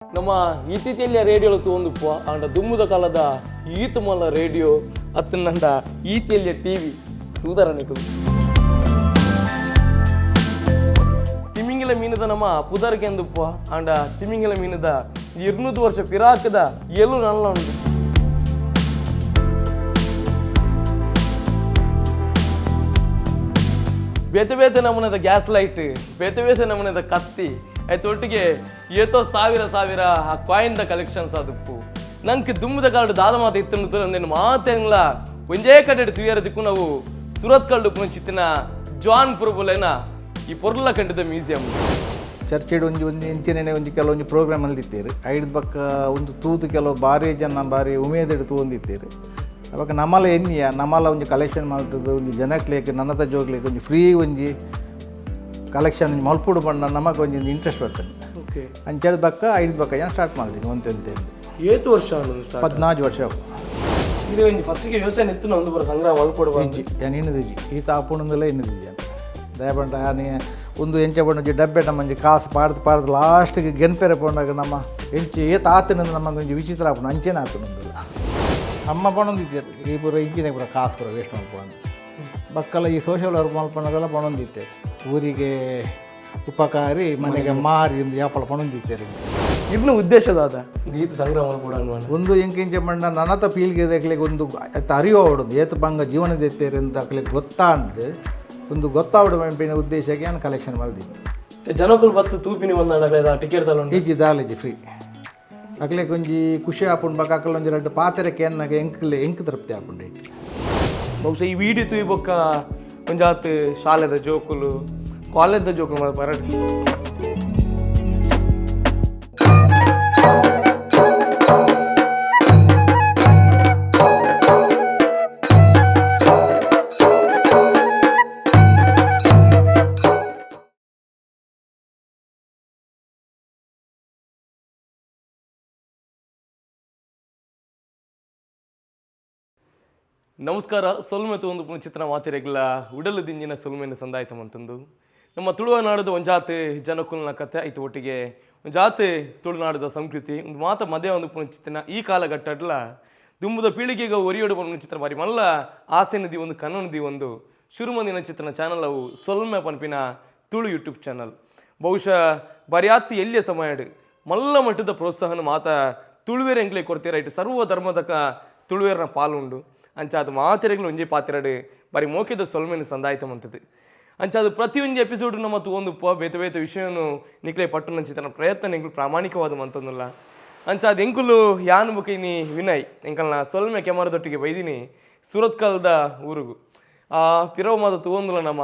ನಮ್ಮ ಇತ್ತೀಚೆಯ ರೇಡಿಯೋ ತೂವೊಂದುಪ್ಪ ಆಂಡ ದುಮ್ಮುದ ಕಾಲದ ಈತ್ ಮಲ್ಲ ರೇಡಿಯೋ ಅತ್ತನಂಡ ಈತೆಲ್ಯ ಟಿವಿ ತೂದರ ನಿಕುಲು ತಿಮಿಂಗಿಲ ಮೀನದ ನಮ್ಮ ಪುದರ್ಗೆಂದುಪ್ಪ ಆಂಡ ತಿಮಿಂಗಿಲ ಮೀನದ 200 ವರ್ಷ ಪಿರಾಕದ ಎಲ್ಲೂ ನಲ್ಲ ಉಂಟು. ಬೇತೆ ಬೇತೆ ನಮೂನೆದ ಗ್ಯಾಸ್ ಲೈಟ್, ಬೇತೆ ಬೇತೆ ನಮೂನೆದ ಕತ್ತಿ, ಆಯ್ತು ಒಟ್ಟಿಗೆ ಏತೋ ಸಾವಿರ ಸಾವಿರ ಆ ಕಾಯಿನ್ದ ಕಲೆಕ್ಷನ್ಸ್ ಅದುಪ್ಪು. ನಂಗೆ ದುಮ್ಮದ ಕಾಲಡು ದಾದ ಮಾತು ಇತ್ತು ಅಂದೇನು ಮಾತೆಂಗ್ಲ ಒಂಜೇ ಕಡೆ ತುಯರ ದಿಕ್ಕು ನಾವು ಸುರತ್ ಕಲ್ಡು ಪುಂಚಿತ್ತಿನ ಜಾನ್ ಪುರ್ಬುಲೇನ ಈ ಪೊರ್ಲ ಕಂಡಿದ ಮ್ಯೂಸಿಯಂ. ಚರ್ಚಿಡ್ ಒಂಜಿ ಒಂಜಿ ಇಂಚಿನೇ ಒಂಜಿ ಕೆಲವೊಂಜಿ ಪ್ರೋಗ್ರಾಮ್ ಅಲ್ಲಿತ್ತೀರು. ಐದು ಬಕ್ಕ ಒಂದು ತೂದು ಕೆಲವು ಭಾರಿ ಜನ ಭಾರಿ ಉಮೇದಿಡ್ ತೂವೊಂದಿತ್ತೀರು. ಅವಾಗ ನಮ್ಮಲ ಎನ್ನಿಯ ನಮ್ಮಲ ಒಂಜಿ ಕಲೆಕ್ಷನ್ ಮಲ್ತದ್ದು ಒಂಜಿ ಜನಕ್ಲೇಕ್ ನನ್ನದ ಜೋಗ್ಲೇಕ್ ಒಂಜಿ ಫ್ರೀ ಒಂಜಿ ಕಲೆಕ್ಷನ್ ಒಂಜಿ ಮಲ್ಪುಡು ಪಂಡ ನಮಕ್ ಒಂಜಿ ಇಂಟ್ರೆಸ್ಟ್ ಬರ್ತದೆ. ಅಂಚೆಡ್ ಬಕ್ಕ ಐದು ಬಕ್ಕ ಜನ ಸ್ಟಾರ್ಟ್ ಮಾಡ್ತೀನಿ ಒಂತೆ. ಏತು ವರ್ಷ ಆಂಡ್? 14 ವರ್ಷ. ಇದು ಒಂಜಿ ಫಸ್ಟ್ಗೆ ಯೋಚನೆ ಇತ್ತು ಒಂದು ಬರ ಸಂಗ್ರಹ ಮಲ್ಪೊಡು ಬಂದು. ಇಜ್ಜಿ, ಯಾನ್ ಇನ್ನದಿಜ್ಜಿ, ಈ ತಾಪುಣಂದಲೇ ಇನ್ನದಿಜ್ಜಿ. ದಯಪಂಡ ಆನೆ ಒಂದು ಎಂಚ ಪಂಡ ಒಂಜಿ ಡಬ್ಬೆ ನಮ್ಮ ಒಂಜಿ ಕಾಸು ಪಾಡ್ದು ಪಾಡ್ದು ಲಾಸ್ಟಿಗೆ ಗೆನ್ಪೆರೆ ಪೋಂಡಾಗ ನಮ್ಮ ಎಂಚ ಏತ್ ಆತನಂದು ನಮಗೆ ಒಂಜಿ ವಿಚಿತ್ರ ಆಪುಂಡು. ಅಂಚೆನೆ ಆತನಂದಿಲ್ಲ. ಅಮ್ಮ ಪಣೊಂದಿತ್ತೆರ್, ಈ ಪೂರ ಇಂಚಿನ ಪೂರ ಕಾಸು ಪೂರ ವೇಸ್ಟ್ ಮಲ್ಪೊಂದು. ಬಕ್ಕಲ ಈ ಸೋಷಿಯಲ್ ವರ್ಕ್ ಮಲ್ಪನಗಲ ಪಣೊಂದಿತ್ತೆರ್, ಊರಿಗೆ ಉಪಕಾರಿ ಮನೆಗೆ ಮಾರಿ ಎಂದು ಯಾಪಲ ಪಣೊಂದಿತ್ತೆರ್. ಇರ್ನ ಉದ್ದೇಶ ದಾದ ಈತ ಸಂಗ್ರಹ ಮಲ್ಪೊಡು ಅನ್ನುವ? ಒಂದು ಎಂಕಿಂಚ ಮಂಡ ನನತ ಪೀಳಿಗೆ ದಕ್ಲೆಗ್ ಒಂದು ಅತ್ತ ಅರಿವು ಆವಡೊಂದು, ಏತ್ ಬಂಗ ಜೀವನ ದೆತ್ತೇರು ಅಂತ ಅಕ್ಲೆಗ್ ಗೊತ್ತಾಂಡ್ ಒಂದು ಗೊತ್ತಾವಡು ಪನ್ಪಿನ ಉದ್ದೇಶಕ್ಕೆ ನಾನು ಕಲೆಕ್ಷನ್ ಮಲ್ದಿನಿ. ಜನಕುಲು ಬತ್ತು ತೂಪಿನಿ ಒಂದಾಂಡ ಟಿಕೆಟ್ ತಲೊಂಡು? ಇಜ್ಜಿ, ದಾಲಿಜಿ, ಫ್ರೀ. ಅಕ್ಲೆಗ್ ಒಂಜಿ ಖುಷಿ ಆಪುಂಡು. ಬೊಕ ಅಕಲ್ ಒಂಜಿ ರಡ್ಡ್ ಪಾತೆರಕ್ಕೆ ಎನ್ನಗ ಎಂಕ್ಲೆ ಎಂಕ್ ತೃಪ್ತಿ ಆಪುಂಡು ಐಟ್. ಬಹುಶಃ ಈ ವಿಡಿಯೋ ತೂಯಿ ಬೊಕ್ಕ ಒಂಜಾತ್ ಶಾಲೆದ ಜೋಕುಲು, ಕಾಲೇಜ್ದ ಜೋಕುಲು ಮಾತ ಬರಡ್. ನಮಸ್ಕಾರ. ಸೊಲ್ಮೆ ಒಂದು ಪುನಚಿತ್ರ ಮಾತಿರೆಗ್ಲ ಉಡಲು ದಿಂಜಿನ ಸೊಲ್ಮೆನ ಸಂದಾಯ್ತ ಮಂತಂದು. ನಮ್ಮ ತುಳುವನಾಡದ ಒಂಜಾತ್ ಜನಕುಲ್ನ ಕತೆ ಆಯ್ತು, ಒಟ್ಟಿಗೆ ಒಂಜಾತ್ ತುಳುನಾಡದ ಸಂಸ್ಕೃತಿ ಒಂದು ಮಾತ ಮದೆ ಒಂದು ಪುನಚಿತ್ರನ ಈ ಕಾಲಘಟ್ಟಡ್ಲ ದುಂಬುದ ಪೀಳಿಗೆಗೆ ಒರಿಯೋಡು ಚಿತ್ರ ಬಾರಿ ಮಲ್ಲ ಆಸೆ ನದಿ ಒಂದು ಕನ್ನಡ ನದಿ ಒಂದು ಶುರುಮಂದಿನ ಚಿತ್ರನ ಚಾನಲ್ ಅವು ಸೊಲ್ಮೆ ಪನ್ಪಿನ ತುಳು ಯೂಟ್ಯೂಬ್ ಚಾನಲ್. ಬಹುಶಃ ಬರಿಯಾತಿ ಎಲ್ಲಿಯ ಸಮಯಡ್ ಮಲ್ಲ ಮಟ್ಟದ ಪ್ರೋತ್ಸಾಹನ ಮಾತ ತುಳುವೇರ ಎಂಕ್ಲೆ ಕೊಡ್ತೀರ. ಇಟ್ಟು ಸರ್ವ ಧರ್ಮದಕ ತುಳುವೇರನ ಪಾಲುಂಡು. ಅಂಚಾದ ಮಾತೆರೆಗಳು ಒಂಜಿ ಪಾತಿರಡು ಬಾರಿ ಮೋಕೆದ ಸೊಲ್ಮೆನ ಸಂದಾಯ್ತ ಮಂತದ್ದು. ಅಂಚಾದ ಪ್ರತಿಯೊಂದು ಎಪಿಸೋಡ್ ನಮ್ಮ ಒಂದು ಬೇತೆ ಬೇತೆ ವಿಷಯನು ನಿಕ್ಲೆ ಪಟ್ಟು ನಂಚಿತನ ಪ್ರಯತ್ನ ಎಂಕುಲು ಪ್ರಾಮಾಣಿಕವಾದ ಮಂತಂದುಲ್ಲ. ಅಂಚಾದ ಎಂಕುಲು ಯಾನ್ ಬೊಕ ಇನಿ ವಿನಯ್ ಎಂಕಲ್ನ ಸೊಲ್ಮೆ ಕೆಮರದೊಟ್ಟಿಗೆ ಬೈದಿನಿ ಸುರತ್ಕಲ್ದ ಊರುಗು. ಆ ಪಿರವು ಮಾತ ತೂವೊಂದುಲ್ಲ ನಮ್ಮ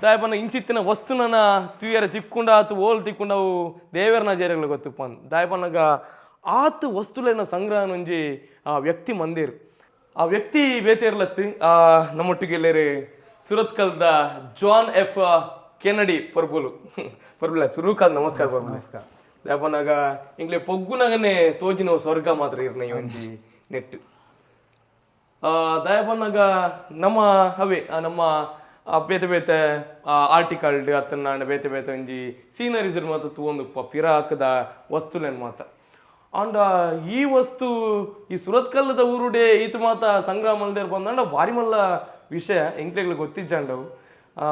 ದಾಯಪನ ಇಂಚಿತ್ತಿನ ವಸ್ತುನನ ತೂಯರ ತಿಕ್ಕೊಂಡ ಆತು ಓಲ್ ತಿಕ್ಕೊಂಡವು ದೇವೆರ್ನ ಜೇರೆಗಳು ಗೊತ್ತುಪ್ಪನ್. ದಾಯಪನಗ ಆತು ವಸ್ತುಲೆನ ಸಂಗ್ರಹನೊಂಜಿ ಆ ವ್ಯಕ್ತಿ ಮಂದಿರ್, ಆ ವ್ಯಕ್ತಿ ಬೇತೆ ಇರ್ಲತ್ತು. ನಮ್ಮೊಟ್ಟಿಗೆ ಎಲ್ಲೇರು ಸುರತ್ಕಲ್ದ ಜಾನ್ ಎಫ್ ಕೆನಡಿ ಪರ್ಬುಲು. ಪರ್ಬುಲ, ಸುರುಕಾದ ನಮಸ್ಕಾರ ಪರ್ಬುಲ. ನಮಸ್ಕಾರ. ದಾಯಪನಗ ಇಂಗ್ಲೆ ಪೊಗ್ಗುನಗನೆ ತೋಜಿನ ಸ್ವರ್ಗ ಮಾತ್ರ ಇರ್ನ ಈ ಒಂಜಿ ನೆಟ್. ದಾಯಪನ್ನಗ ನಮ್ಮ ಅವೇ ನಮ್ಮ ಬೇತೆ ಬೇತೆ ಆರ್ಟಿಕಲ್ಡ್ ಅತ್ತನಾಂಡ ಬೇತೆ ಬೇತೆ ಒಂಜಿ ಸೀನರೀಸ್ ಮಾತ ತೂವೊಂದುಪ್ಪ ಪಿರಾಕದ ವಸ್ತುಲೆನ್ ಮಾತ. ಆಂಡ ಈ ವಸ್ತು ಈ ಸುರತ್ಕಲ್ಲದ ಊರುಡೆ ಈತ ಮಾತ ಸಂಗ್ರಹ ಮಲ್ದೇರ್ ಬಂದಾಂಡ ಭಾರಿ ಮಲ್ಲ ವಿಷಯ ಎಂಕ್ಲೆಗ್ಲ ಗೊತ್ತಿಜ್ಜಾಂಡವು.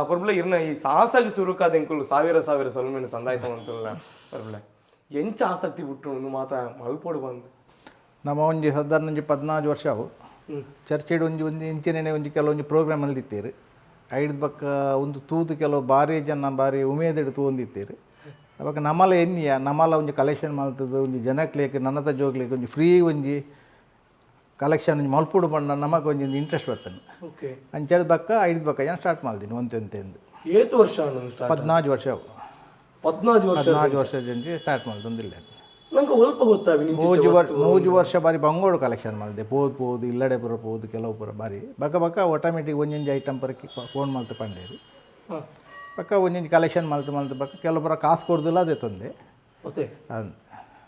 ಪರ್ಬುಲ, ಇರ್ನ ಈ ಸಾಹಸಗ್ ಸುರುಕಾದ ಎಂಕುಲು ಸಾವಿರ ಸಾವಿರ ಸೊಲ್ಮೆನ ಸಂದಾಯ್ತ ಅಂತಲ್ಲ. ಪರ್ಬುಲ, ಎಂಚ ಆಸಕ್ತಿ ಬಿಟ್ಟು ಒಂದು ಮಾತ ಮಲ್ಪೊಡು ಬಂದು? ನಮ್ಮ ಒಂಜಿ ಸಾಧಾರಣ ಒಂಜಿ 14 ವರ್ಷ ಅವು. ಚರ್ಚಿಡ್ ಒಂಜಿ ಒಂಜಿ ಇಂಚಿನೇ ಒಂಜಿ ಕೆಲವೊಂಜಿ ಪ್ರೋಗ್ರಾಮ್ ಅಲ್ಲಿತ್ತೀರು. ಐಡ್ದ್ ಬಕ್ಕ ಒಂದು ತೂದು ಕೆಲವು ಭಾರಿ ಜನ ಭಾರಿ ಉಮೇದಿಡ್ ತೂವೊಂದಿತ್ತೀರು. ಅವಾಗ ನಮ್ಮಲ ಎನ್ನಿಯ ನಮ್ಮಲ ಒಂಜಿ ಕಲೆಕ್ಷನ್ ಮಲ್ತದ್ದು ಒಂಜಿ ಜನಕ್ಲೇಕ್ ನನ್ನದ ಜೋಗ್ಲೇಕ್ ಒಂಜಿ ಫ್ರೀ ಒಂಜಿ ಕಲೆಕ್ಷನ್ ಒಂಜಿ ಮಲ್ಪುಡು ಪಂಡ ನಮಕ್ ಒಂಜಿ ಇಂಟ್ರೆಸ್ಟ್ ಬರ್ತದೆ. ಅಂಚೆಡ್ ಬಕ್ಕ ಐದು ಬಕ್ಕ ಜನ ಸ್ಟಾರ್ಟ್ ಮಾಡ್ತೀನಿ ಒಂತೆ ಒಂತೆ. ಏತು ವರ್ಷ ಸ್ಟಾರ್ಟ್? 14 ವರ್ಷ ಅವು. 14 ವರ್ಷ? 14 ವರ್ಷ ಸ್ಟಾರ್ಟ್ ಮಲ್ತೊಂದಿಲ್ಲ. ನಂಗೆ ಒಲ್ಪ ಗೊತ್ತಾವಿ. 3 ವರ್ಷ 3 ವರ್ಷ ಬಾರಿ ಬಂಗೋಡು ಕಲೆಕ್ಷನ್ ಮಲ್ದೆ ಪೋದು ಪೋದು ಇಲ್ಲಡೆ ಪೂರ ಪೋದು ಕೆಲವು ಪೂರ ಬಾರಿ ಬಕ್ಕ ಬಕ್ಕ ಆಟೋಮೆಟಿಕ್ ಒಂಜೊಂಜಿ ಐಟಮ್ ಪರಕ್ಕೆ ಫೋನ್ ಮಲ್ತು ಪಂಡೇರು. ಬಕ್ಕ ಒಂಜೊಂಜಿ ಕಲೆಕ್ಷನ್ ಮಲ್ತು ಮಲ್ತು ಬಕ್ಕ ಕೆಲವು ಪೂರ ಕಾಸು ಕೊರ್ದಿಲ್ಲ, ಅದೇ ತೊಂದೆ. ಮತ್ತೆ ಅಂದ್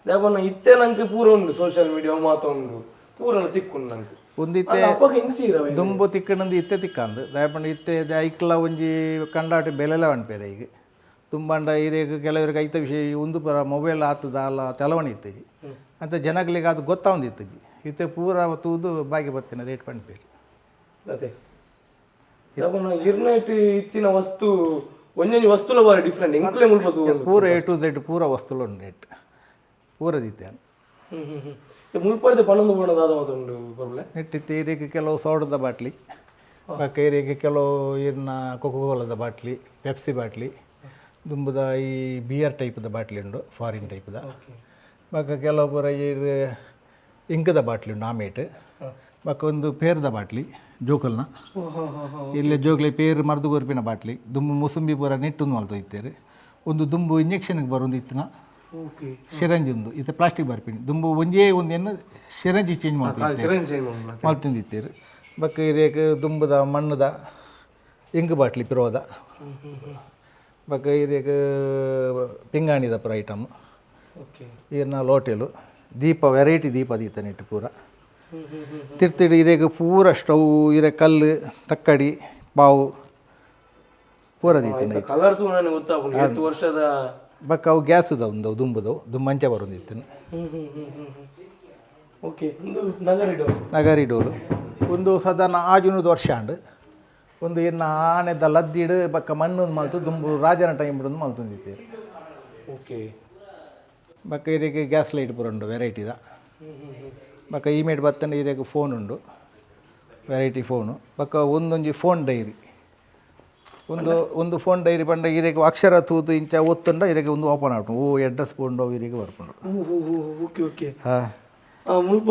ದಾಯಪನ್ನ ಇತ್ತೆ ನಂಗೆ ಪೂರ ಉಂಡು, ಸೋಷಿಯಲ್ ಮೀಡಿಯಾ ಮಾತ ಉಂಡು, ಪೂರ ತಿಕ್ಕುಂಡು ನಂಗೆ. ಒಂದಿತ್ತೆ ಅಪ್ಪಗ ಇಂಚಿ ಇರವೆ. ದುಂಬು ತಿಕ್ಕಣಂದು ಇತ್ತೆ ತಿಕ್ಕಂದು. ದಾಯಪಂಡ ಇತ್ತೆ ಐಕ್ಲ ಒಂಜಿ ಕಂಡಾಟಿ ಬೆಲೆಲ ಪನ್ಪೇರೆ. ಈಗ ತುಂಬಾಂಡ ಇರೇಗ ಕೆಲವರಿಗೆ ಐತ ವಿಷಯ ಒಂದು ಪರ ಮೊಬೈಲ್ ಆತದ ಅಲ್ಲ ಚಲವಣೆ ಇತ್ತಜಿ ಅಂತ ಜನಗಳಿಗೆ ಅದು ಗೊತ್ತಾವಂದು ಇತ್ತಜಿ. ಇತ್ತೆ ಪೂರ ತೂದು ಬಾಗಿ ಬತ್ತಿನ ರೇಟ್ ಪಣ್ಪೇರು. ಅದೇ ಇರ್ನೈಟ್ ಇತ್ತಿನ ವಸ್ತು ಒಂಜೊಂಜಿ ವಸ್ತುಲ ಬಾರಿ ಡಿಫ್ರೆಂಟ್ ಎಂಕುಲೆ ಮುಲ್ಪ ತೂವೊಂದು. ಪೂರ ಎ ಟು ಝೆಡ್ ಪೂರ ವಸ್ತುಲು ಉಂಡು ರೇಟ್ ಪೂರ ದಿತ್ತೇನೆ. ಹ್ಮ್ ಹ್ಮ್ ಹ್ಮ್ ಮುಲ್ಪಡ್ದು ಪನೊಂದು ಬೋಣ ದಾದ ಮಾತುಂಡು ಪರ್ಲೆ? ನೆಟ್ಟಿತ್ತು ಇರೇಗ ಕೆಲವು ಸೋಡದ ಬಾಟ್ಲಿ, ಬೊಕ್ಕ ಇರೇಗ ಕೆಲವು ಇರ್ನ ಕೊಕೊಕೋಲದ ಬಾಟ್ಲಿ, ಪೆಪ್ಸಿ ಬಾಟ್ಲಿ, ದುಂಬುದ ಈ ಬಿಯರ್ ಟೈಪ್ದ ಬಾಟ್ಲಿ ಉಂಡು, ಫಾರಿನ್ ಟೈಪ್ದ. ಬೊಕ್ಕ ಕೆಲವು ಪೂರ ಇರ್ ಇಂಕದ ಬಾಟ್ಲಿ ಉಂಡು ಆಮೇಟ್. ಬೊಕ್ಕ ಒಂದು ಪೇರ್ದ ಬಾಟ್ಲಿ ಜೋಕಲ್ನ, ಇಲ್ಲಿ ಜೋಕ್ಲೆ ಪೇರು ಮರ್ದು ಕೊರ್ಪಿನ ಬಾಟ್ಲಿ. ದುಂಬು ಮುಸುಂಬಿ ಪೂರ ನೆಟ್ಟೊಂದು ಮಲ್ತು ಇತ್ತೇರು. ಒಂದು ದುಂಬು ಇಂಜೆಕ್ಷನ್ಗೆ ಬರೋದು ಇತ್ತಿನ ಸಿರಂಜಿ ಉಂದು, ಇತ್ತೆ ಪ್ಲಾಸ್ಟಿಕ್ ಬರ್ಪಿನಿ. ದುಂಬು ಒಂಜೇ ಒಂದೇನು ಸಿರಂಜಿ ಚೇಂಜ್ ಮಾಡ್ತೀವಿ. ಸಿರಂಜ್ ಚೇಂಜ್ ಮಾಡ್ಲ. ಮಲ್ತಿಂದಿತ್ತೀರು. ಬೊಕ್ಕ ಇರೇಕ್ ದುಂಬುದ ಮಣ್ಣುದ ಇಂಕ್ ಬಾಟ್ಲಿ ಪಿರೋದ. ಬೊಕ್ಕ ಇರೇಕ್ ಪಿಂಗಾಣಿದ ಪೂರ ಐಟಮ್. ಈರ್ನ ಲೋಟೆಲು, ದೀಪ, ವೆರೈಟಿ ದೀಪ ದೀತ ನೆಟ್ಟು ಪೂರ. ಹ್ಮ್ ಹ್ಮ್ ಹ್ಮ್ ತಿರ್ತಿಡಿ ಇರೇಗ್ ಪೂರ ಸ್ಟೌ, ಇರೆ ಕಲ್ಲು, ತಕ್ಕಡಿ, ಪಾವು ಪೂರ ದೀತ. ಕಲರ್ ತೂ ನನಗೆ ಗೊತ್ತಾಪುಂಡು ಏತ್ ವರ್ಷದ. ಬೊಕ್ಕ ಅವು ಗ್ಯಾಸುದ ಒಂದು ದುಂಬುದವು, ದುಂಬಂಚ ಬರೋದಿತ್ತು. ಹ್ಮ್ ಹ್ಮ್ ಹ್ಮ್ ಹ್ಮ್ ಓಕೆ, ಒಂದು ನಗರ ಇಡು. ನಗರಿ ಡೋಲು ಒಂದು ಸಾಧಾರಣ ಆಜುನೂರು ವರ್ಷ ಆಂಡ್. ಒಂದು ಇನ್ನ ಆನೆದ ಲದ್ದಿಡು ಬೊಕ್ಕ ಮಣ್ಣು ಮಲ್ತು ದುಂಬು ರಾಜನ ಟೈಮ್ ಒಂದು ಮಲ್ತೊಂದಿತ್ತೇರು. ಬೊಕ್ಕ ಇರೆಗ್ ಗ್ಯಾಸ್ ಲೈಟ್ ಪೂರ ಉಂಡು ವೆರೈಟಿದ. ಹ್ಮ್ ಹ್ಮ್ ಹ್ಮ್ ಬೊಕ್ಕ ಇಮೇಟ್ ಬತ್ತಂಡ ಇರೆಗ್ ಫೋನ್ ಉಂಡು, ವೆರೈಟಿ ಫೋನು. ಬೊಕ್ಕ ಒಂದೊಂಜಿ ಫೋನ್ ಡೈರಿ, ಒಂದು ಒಂದು ಫೋನ್ ಡೈರಿ ಪಂಡ ಇರೆಗ್ ಅಕ್ಷರ ತೂತು ಇಂಚ ಒತ್ತುಂಡ ಇರೆಗ್ ಒಂದು ಓಪನ್ ಆಪುಂಡು. ಓ ಅಡ್ರೆಸ್ ಪೋಂಡು ಅವು ಇರೆಗ್ ಬರ್ಪುಂಡು. ಓಕೆ ಓಕೆ ಹಾಂ. ಮುಲ್ಪ.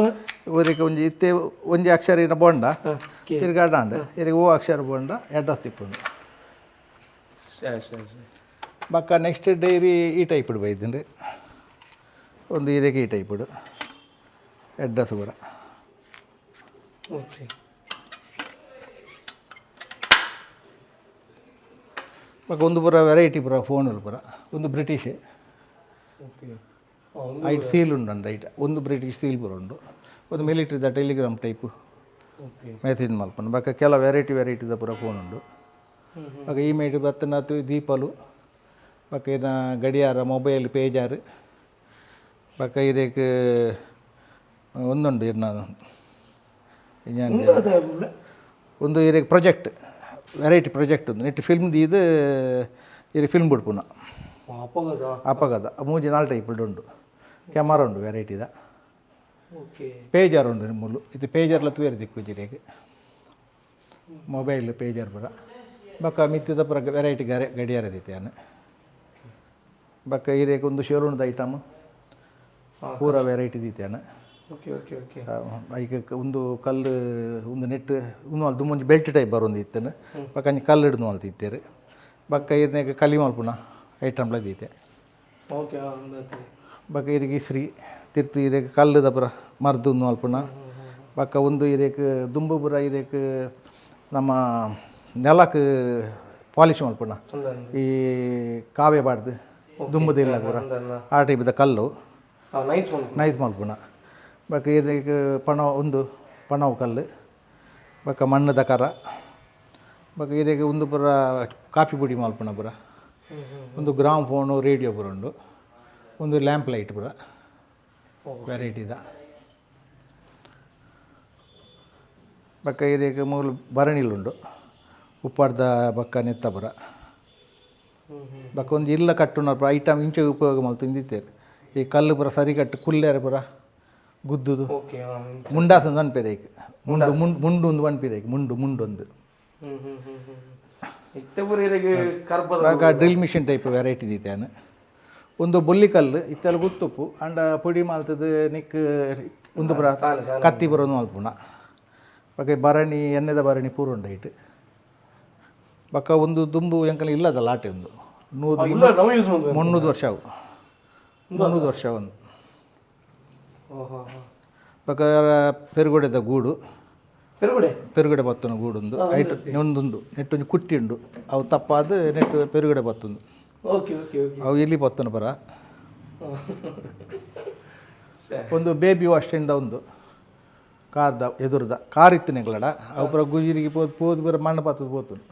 ಊರಿಗೆ ಒಂಜಿ ಇತ್ತೆ ಒಂಜಿ ಅಕ್ಷರ ಇನ್ನ ಬೋಂಡ ತಿರ್ಗಾಡಾಂಡ್ ಇರೆಗ್ ಓ ಅಕ್ಷರ ಬೋಂಡ ಅಡ್ರೆಸ್ ತಿಪ್ಪುಂಡು. ಸರಿ ಸರಿ ಸರಿ. ಬೊಕ್ಕ ನೆಕ್ಸ್ಟ್ ಡೈರಿ ಈ ಟೈಪ್ಡ್ ಬೈದುಂಡು. ಒಂದು ಇರೆಗ್ ಈ ಟೈಪ್ಡ್ ಅಡ್ರೆಸ್ ಪೂರ. ಬೊಕ್ಕ ಒಂದು ಪೂರ ವೆರೈಟಿ ಪೂರ ಫೋನ್ ಪೂರ. ಒಂದು ಬ್ರಿಟಿಷ್ ಐಟ್ ಸೀಲ್ ಉಂಡು ಅಂದ ಐಟ್, ಒಂದು ಬ್ರಿಟಿಷ್ ಸೀಲ್ ಪೂರ ಉಂಡು. ಒಂದು ಮಿಲಿಟ್ರಿದ ಟೆಲಿಗ್ರಾಮ್ ಟೈಪು ಮೆಸೇಜ್ ಮಲ್ಪುಂಡು. ಬೊಕ್ಕ ಕೆಲ ವೆರೈಟಿ ವೆರೈಟಿದ ಪೂರ ಫೋನ್ ಉಂಡು. ಬೊಕ್ಕ ಇಮೇಟ್ ಬತ್ತನಾತು ದೀಪಲು, ಬೊಕ್ಕ ಇನ್ನ ಗಡಿಯಾರ, ಮೊಬೈಲ್, ಪೇಜಾರ್. ಬೊಕ್ಕ ಇರೇಕ್ ಒಂದುಂಡು ಇರ್ನ ಒಂದು ಇರೇಕ್ ಪ್ರೊಜೆಕ್ಟ್, ವೆರೈಟಿ ಪ್ರೊಜೆಕ್ಟ್ ಉಂದು. ನೆಟ್ ಫಿಲ್ಮ್ ದೀದ್ ಇರೆ ಫಿಲ್ಮ್ ಬುಡ್ಪುನ. ಅಪಗದ. ಅಪಗದ ಮೂಜಿ ನಾಲ್ ಟೈಪ್ ಉಂಡು. ಕ್ಯಾಮರಾ ಉಂಡು ವೆರೈಟಿದ. ಪೇಜರ್ ಉಂಡು ಮುಲ್ಲು. ಇದು ಪೇಜರ್ಲ ತೂಯೆರೆ ತಿಕ್ಕುಜಿ ಇರೆಗ್. ಮೊಬೈಲ್, ಪೇಜರ್ ಪೂರ. ಬೊಕ್ಕ ಮಿತ್ತಿದ ಪೂರ ವೆರೈಟಿ ಗರೆ ಗಡಿಯಾರ ದೀತೆ. ಬೊಕ್ಕ ಇರೇಕ್ ಒಂದು ಶೋರೂಮ್ದ ಐಟಮ್ ಪೂರ ವೆರೈಟಿ ದೀತೇನೆ. ಓಕೆ ಓಕೆ ಓಕೆ ಐಕ್ ಒಂದು ಕಲ್ಲು ಒಂದು ನೆಟ್ ಒಂದು ಅಲ್ದು ಒಂಜಿ ಬೆಲ್ಟ್ ಟೈಪ್ ಬರೊಂದು ಇತ್ತೇನೆ. ಬೊಕ್ಕ ಅಂಚಿ ಕಲ್ಲು ಹಿಡ್ದು ಮಲ್ತಿತ್ತೇರು. ಬೊಕ್ಕ ಇರ್ನೆಗ್ ಕಲಿ ಮಲ್ಪುನ ಐಟಮ್ಲ ದೀತೆ. ಓಕೆ ಬೊಕ್ಕ ಇರೆಗ್ ಇಸ್ರಿ ತಿರ್ತು ಇರೆಗ್ ಕಲ್ಲುದ ಪೂರ ಮರ್ದು ಉಂದು ಮಲ್ಪುನ. ಬೊಕ್ಕ ಒಂದು ಇರೆಕ್ ದುಂಬು ಪೂರ ಇರೆಕ್ ನಮ್ಮ ನೆಲಕ್ ಪಾಲಿಶ್ ಮಲ್ಪುನ ಈ ಕಾವೆ ಬಾಡ್ದು ದುಂಬುದಿಲ್ಲ ಪೂರ ಆ ಟೈಪ್ದ ಕಲ್ಲು. ನೈಸ್ ಮಲ್ಪುನ. ನೈಸ್ ಮಲ್ಪುನ. ಬೊಕ್ಕ ಇರೆಗ್ ಪಣವು, ಒಂದು ಪಣವು ಕಲ್ಲು. ಬೊಕ್ಕ ಮಣ್ಣುದ ಕರ. ಬೊಕ್ಕ ಇರೆಗ್ ಉಂದು ಪೂರ ಕಾಫಿ ಪುಡಿ ಮಲ್ಪುನ ಪೂರ. ಒಂದು ಗ್ರಾಮ್ ಫೋನು, ರೇಡಿಯೋ ಪೂರ ಉಂಡು. ಒಂದು ಲ್ಯಾಂಪ್ ಲೈಟ್ ಪೂರ ವೆರೈಟಿದ. ಬೊಕ್ಕ ಇರೆಗ್ ಮೂಲು ಭರಣಿಲುಂಡು ಉಪ್ಪಾಡ್ದ ಬೊಕ್ಕ ನೆತ್ತ ಪೂರ. ಬೊಕ್ಕ ಒಂಜಿ ಇಲ್ಲ ಕಟ್ಟುನ ಪೂರ ಐಟಮ್ ಇಂಚ ಉಪಯೋಗ ಮಲ್ತೊಂದಿತ್ತೆರ್. ಈ ಕಲ್ಲು ಪೂರ ಸರಿ ಕಟ್ಟು ಕುಲ್ಲೆರೆ ಪೂರ ಗುದ್ದುದು. ಮುಂಡಾಸ್ ಅಂದ್ ಪನ್ಪೆರ್ ಐಕ್. ಮುಂಡು ಮುಂಡು ಮುಂಡು ಉಂದು ಪನ್ಪೆರ್ ಐಕ್, ಮುಂಡು ಮುಂಡೊಂದು. ಹ್ಮ್ ಹ್ಮ್ ಹ್ಮ್ ಹ್ಮ್ ಇತ್ತೆ ಪೂರ ಇರೆಗ್ ಕರ್ಬದ. ಬೊಕ್ಕ ಡ್ರಿಲ್ ಮಿಷಿನ್ ಟೈಪ್ ವೆರೈಟಿ ದೀತೇನೆ. ಒಂದು ಬೊಲ್ಲಿ ಕಲ್ಲು ಇತ್ತೆಲ್ಲ ಗುತ್ತುಪ್ಪು ಅಂಡ ಪೊಡಿ ಮಲ್ತದು ನಿಕ್ ಉಂದು ಪೂರ ಕತ್ತಿ ಪೂರ ಉಂದು ಮಲ್ಪುನ. ಬೊಕ್ಕ ಭರಣಿ, ಎಣ್ಣೆದ ಭರಣಿ ಪೂರ ಉಂಡು ಐಟ್. ಬೊಕ್ಕ ಒಂದು ದುಂಬು ಎಂಕಲ್ ಇಲ್ಲದ ಲಾಟೆ ಒಂದು 100 ಇಲ್ಲ ನಾವು ಯೂಸ್ ಮಲ್ಪುನ. 300 ವರ್ಷ ಅವು, 300 ವರ್ಷ ಒಂದು. ಬೊಕ್ಕ ಪೆರುಗುಡೆದ ಗೂಡು. ಪೆರುಗುಡೆ. ಪೆರುಗಡೆ ಬತ್ತುನ ಗೂಡೊಂದು ಐಟ್ ಒಂದೊಂದು ನೆಟ್ಟೊಂಜಿ ಕುಟ್ಟಿ ಉಂಡು. ಅವು ತಪ್ಪಾದ್ ನೆಟ್ಟು ಪೆರುಗಡೆ ಬತ್ತುಂದು. ಓಕೆ ಓಕೆ ಓಕೆ ಅವು ಎಲ್ಲಿ ಬತ್ತುನ ಪರ. ಒಂದು ಬೇಬಿ ವಾಶ್ ಇಂದ ಒಂದು ಕಾರ್ದ ಎದುರುದ ಕಾರ್ ಇತ್ತಿನ ಎಂಕ್ಲಡ. ಅವು ಪೂರ ಗುಜಿರಿಗೆ ಪೋದು ಪೋದು ಪೂರ ಮಣ್ಣು ಪತ್ತುದು ಪೋತುಂಡು.